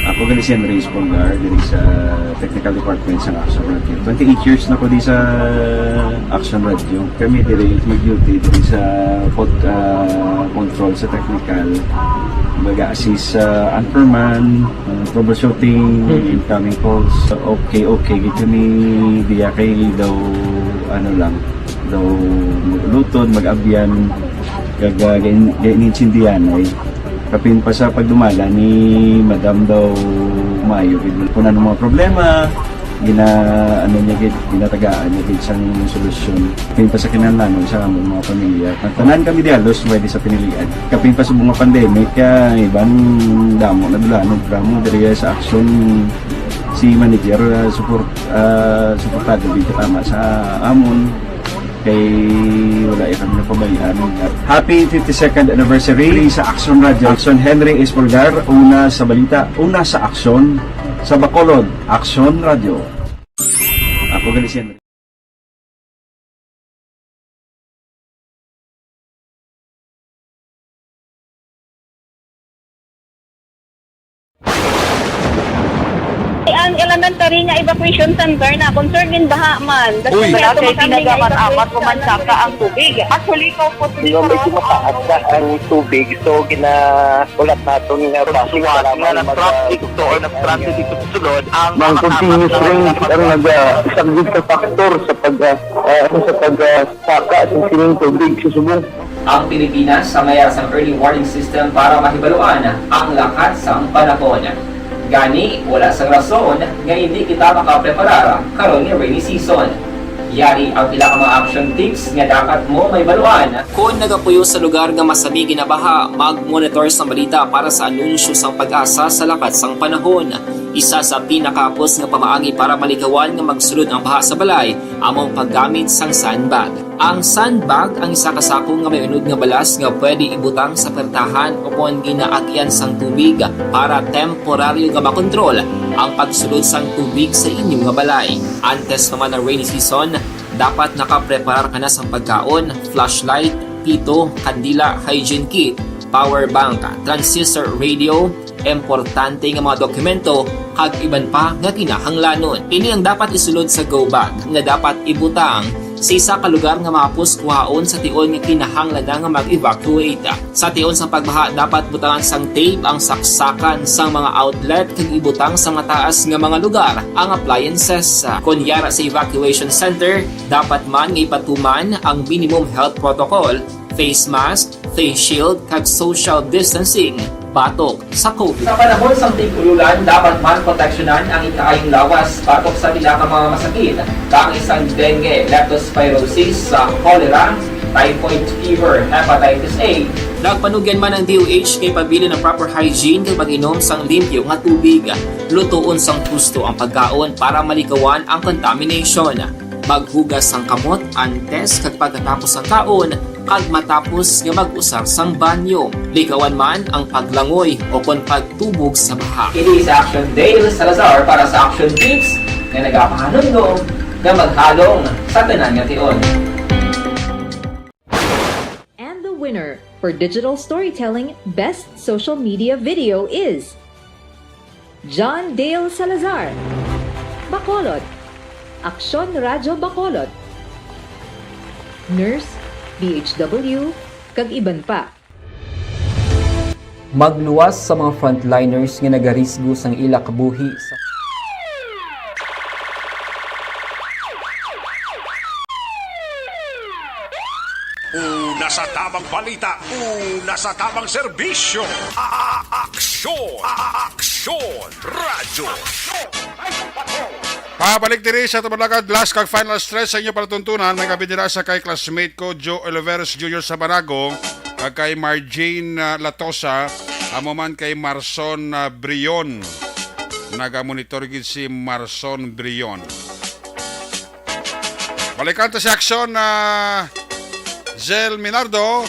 Ako gali si Andres Polgar, diri sa technical department sa Action Radio. Twenty-eight years na ko di sa Action Radio. Kami diri mag-duty diri sa pod, ah, control sa technical. Baga assist sa anchorman, ah, troubleshooting, incoming calls. Okay, okay, gid kami diya kay daw, ano lang, daw mag-ulutod, mag-abyan, kag, ah, gain-, gainintindihan ay. Kapin pa sa pagdumala ni Madam daw maayo gid. Kung ano mga problema, gina-, ano niya gid, ginatagaan niya gid sang solusyon. Kapin pa sa kinahanglanon sa among mga pamilya. Ang tanan kami di halos pwede sa pinilian. Kapin pa sa mga pandemic, ah, iban damo na dulanon, programa diri sa Action, si manager, ah, support, ah, suportado gid katama sa amon. Kay wala iya kami napabayaan. Happy fifty-second anniversary sa Action Radio. Action Henry Espolgar, una sa balita, una sa aksyon, sa Bacolod, Action Radio. Ako gali si Henry. Ang elementary nga evacuation center na concern in baha man. Uy. Wala kay pinagaman amat pumansaka ang tubig. Actually, ikaw po, medyo mataas na ang tubig. So, gina-, ulat naton nga basic nga lamang nag-traffic to or nag-transit ito sulod ang mga continuous rain ang nag-, ah, isa gid sa factor sa pag, ah, ah, sa pag, ah, saka sa sining tubig sa subong. Ang Pilipinas sa mayara sang early warning system para mahibaluan ang lakat sang panahon. Gani, wala sang rason nga hindi kita makapreparar karon nga rainy season. Yari ang pila ka mga action tips nga dapat mo mahibaluan. Kon nagapuyo sa lugar nga masami ginabaha, mag-monitor sang balita para sa anunsyo sang PAGASA sa lakat sang panahon. Isa sa pinakahapos nga pamaagi para malikawan nga magsulod ang baha sa balay amo ang paggamit sang sandbag. Ang sandbag ang isa ka sako nga may unod nga balas nga pwede ibutang sa pertahan o kon ginaagyan sang tubig para temporaryo nga makontrol ang pagsulod sang tubig sa inyo nga balay. Antes pa man ang rainy season, dapat nakapreparar ka na sang pagkaon, flashlight, pito, kandila, hygiene kit, power bank, transistor radio, importante nga mga dokumento, kag iban pa nga kinahanglanon. Ini ang dapat isulod sa go bag nga dapat ibutang sa isa ka lugar nga mahapos kuhaon sa tion nga kinahanglan na nga mag-evacuate. Sa tion sang pagbaha, dapat butangan sang tape ang saksakan sang mga outlet kag ibutang sa mataas nga mga lugar ang appliances. Kon yara sa evacuation center, dapat man nga ipatuman ang minimum health protocol, face mask, face shield, kag social distancing batok sa COVID. Sa panahon sang tig-ululan, dapat man proteksyonan ang ikaayong lawas batok sa pila ka mga masakit, kaangay sang dengue, leptospirosis, sa cholera, typhoid fever, hepatitis A. Nagpanugyan man ang D O H nga ipabilin ang proper hygiene kag pag-inom sang limpyo nga tubig. Lutoon sang husto ang pagkaon para malikawan ang contamination. Maghugas sang kamot antes kag pagkatapos sang kaon, kag matapos nga mag-usar sang banyo. Likawan man ang paglangoy o kon pagtubog sa baha. Ini si Action Dale Salazar para sa Action Tips nga nagapahanumdom nga maghalong sa tanan nga tion. And the Winner for digital storytelling best social media video is John Dale Salazar, Bacolod, Aksyon Radyo Bacolod, Nurse, D H W, kag iban pa. Magluwas sa mga frontliners nga nagarisgo sang ila kabuhi sa Una sa tamang balita, una sa tamang serbisyo. A-, a-, aksyon, a-, a-, aksyon, radyo. Pabalik diri sa tumalagad, last kag final stretch sa inyo palatuntunan, may gabi dira sa kay classmate ko, Joe Oliveros Junior Sabanago, kag kay Marjane, ah, Latosa, amo man kay Marson, ah, Brion. Nagamonitor gid si Marson Brion. Balikan ta si aksyon na Zel Minardo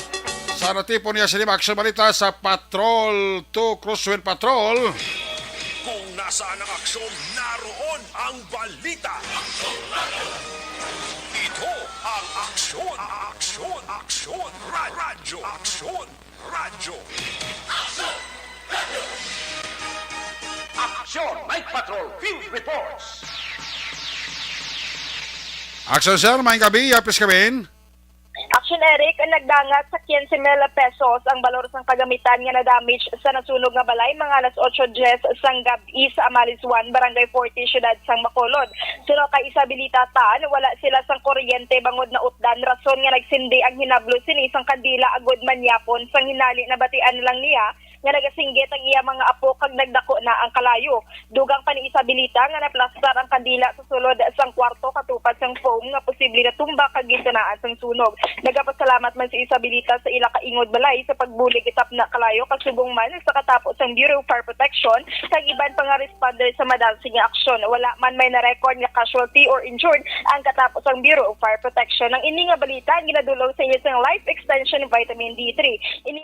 sa natipon niya sini aksyon balita sa Patrol two Crosswind Patrol. Kung nasaan ang aksyon, naroon ang balita. Ito ang aksyon, aksyon, aksyon, ra- radyo, aksyon, radyo. Aksyon, Night Patrol Field Reports. Aksyon, sir, maayong gabi, Yapis Kabin. Action Eric, nagdangat sa quince mil pesos ang balor sang kagamitan nga na-damage sa nasunog nga balay mga alas otso diyes sang gab-i sa Amalis one, Barangay forty, Siyudad sang Bacolod. Suno kay Isabelita Tan, wala sila sang kuryente bangod nautdan, rason nga nagsindi ang hinablo sini sang kandila agud manyapon. Sang hinali, nabatian lang niya nga nagasinggit ang iya mga apo kag nagdako na ang kalayo. Dugang pa ni Isabelita nga naplastar ang kandila sa sulod sang kwarto katupad sang foam nga posible natumba kag gintunaan sang sunog. Nagapasalamat man si Isabelita sa ila kaingod balay sa pagbulig itapna kalayo kag subong man sa katapo sang Bureau of Fire Protection kag iban pa nga responder sa madalsig nga aksyon. Wala man may na-record nga casualty or injured ang katapo sang Bureau of Fire Protection. Ang ini nga balita ang ginadul-ong sa inyo sang Life Extension Vitamin D three. Ini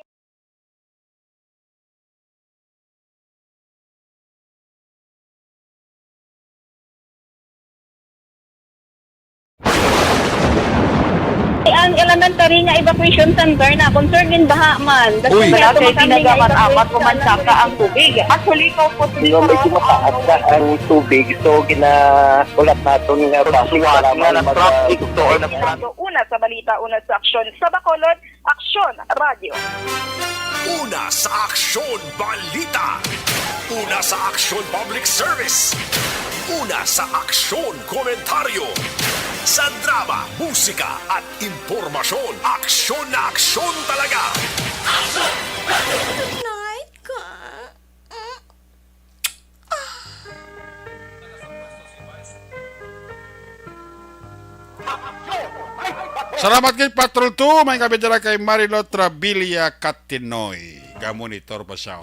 Ang elementary nga evacuation center na concern in baha man. Uy! Wala kay ginagamat-amat, umansaka ang tubig. Actually, kaupos ni Pero medyo mataas na ang tubig, so ginahulat naton nga basi para lang mag- Una sa balita, una sa aksyon sa Bacolod, Aksyon Radyo. Una sa aksyon, balita. Una sa aksyon, public service. Una sa aksyon, komentaryo. Sa drama, musika, at impormasyon, aksyon na aksyon talaga. Night ka. Salamat kay Patrol two, may gabi dira kay Marilo Trabilia Katinoy. Gamonitor pa siya.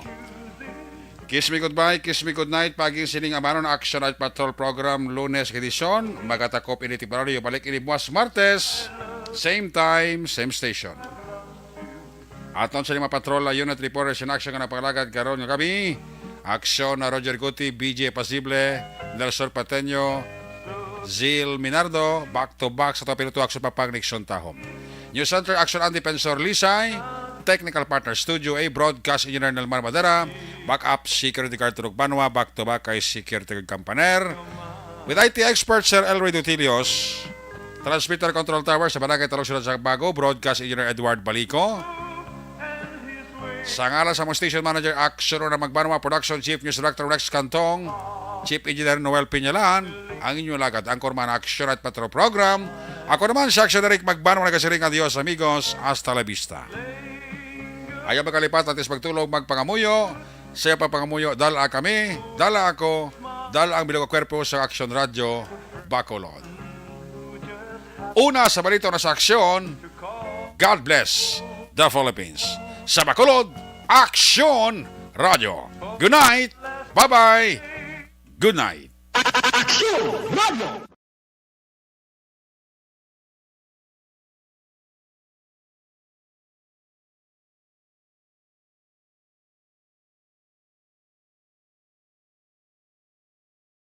Kiss me goodbye, kiss me goodnight. Paging sining amanon Action Night Patrol Program, Lunes edisyon. Magatakop ini temporaryo. Balik ini buwas Martes. Same time, same station. Aton sa lima patrol, unit reporters in action nga napangalagad karon nga gabi. Aksyon na Roger Guti, B J Pasible, Nelson Pateño, Zil Minardo, back to back sa Topilito Aksyon Papang Nixon Tahom. News Center Action Andy Pensor Lisay, Technical Partner Studio A, Broadcast Engineer Nelmar Madera, Backup Security Guard Turog Banwa, back to back kay Security Guard Kampaner. With I T expert Sir Elroy Dutilios, Transmitter Control Tower sa Barangay Talong, Siyudad sa Bago, Broadcast Engineer Edward Balico. Sa ngalan sa mga Station Manager, Action Una Magbanwa, Production Chief, News Director Rex Cantong, Chief Engineer Noel Piñalan, ang inyong lagad, ang kurman Action at Patrol Program. Ako naman si Action Eric Magbanwa, nagasiring, adios amigos, hasta la vista. Ayaw magkalipat, atis magtulog, magpangamuyo. Sa iyang pagpangamuyo, dala kami, dala ako, dala ang bilog nga kwerpo sa Aksyon Radyo, Bacolod. Una sa balita na sa aksyon, God bless the Philippines. Sa Bacolod, Aksyon Radyo. Good night. Bye-bye. Good night. Aksyon Radyo.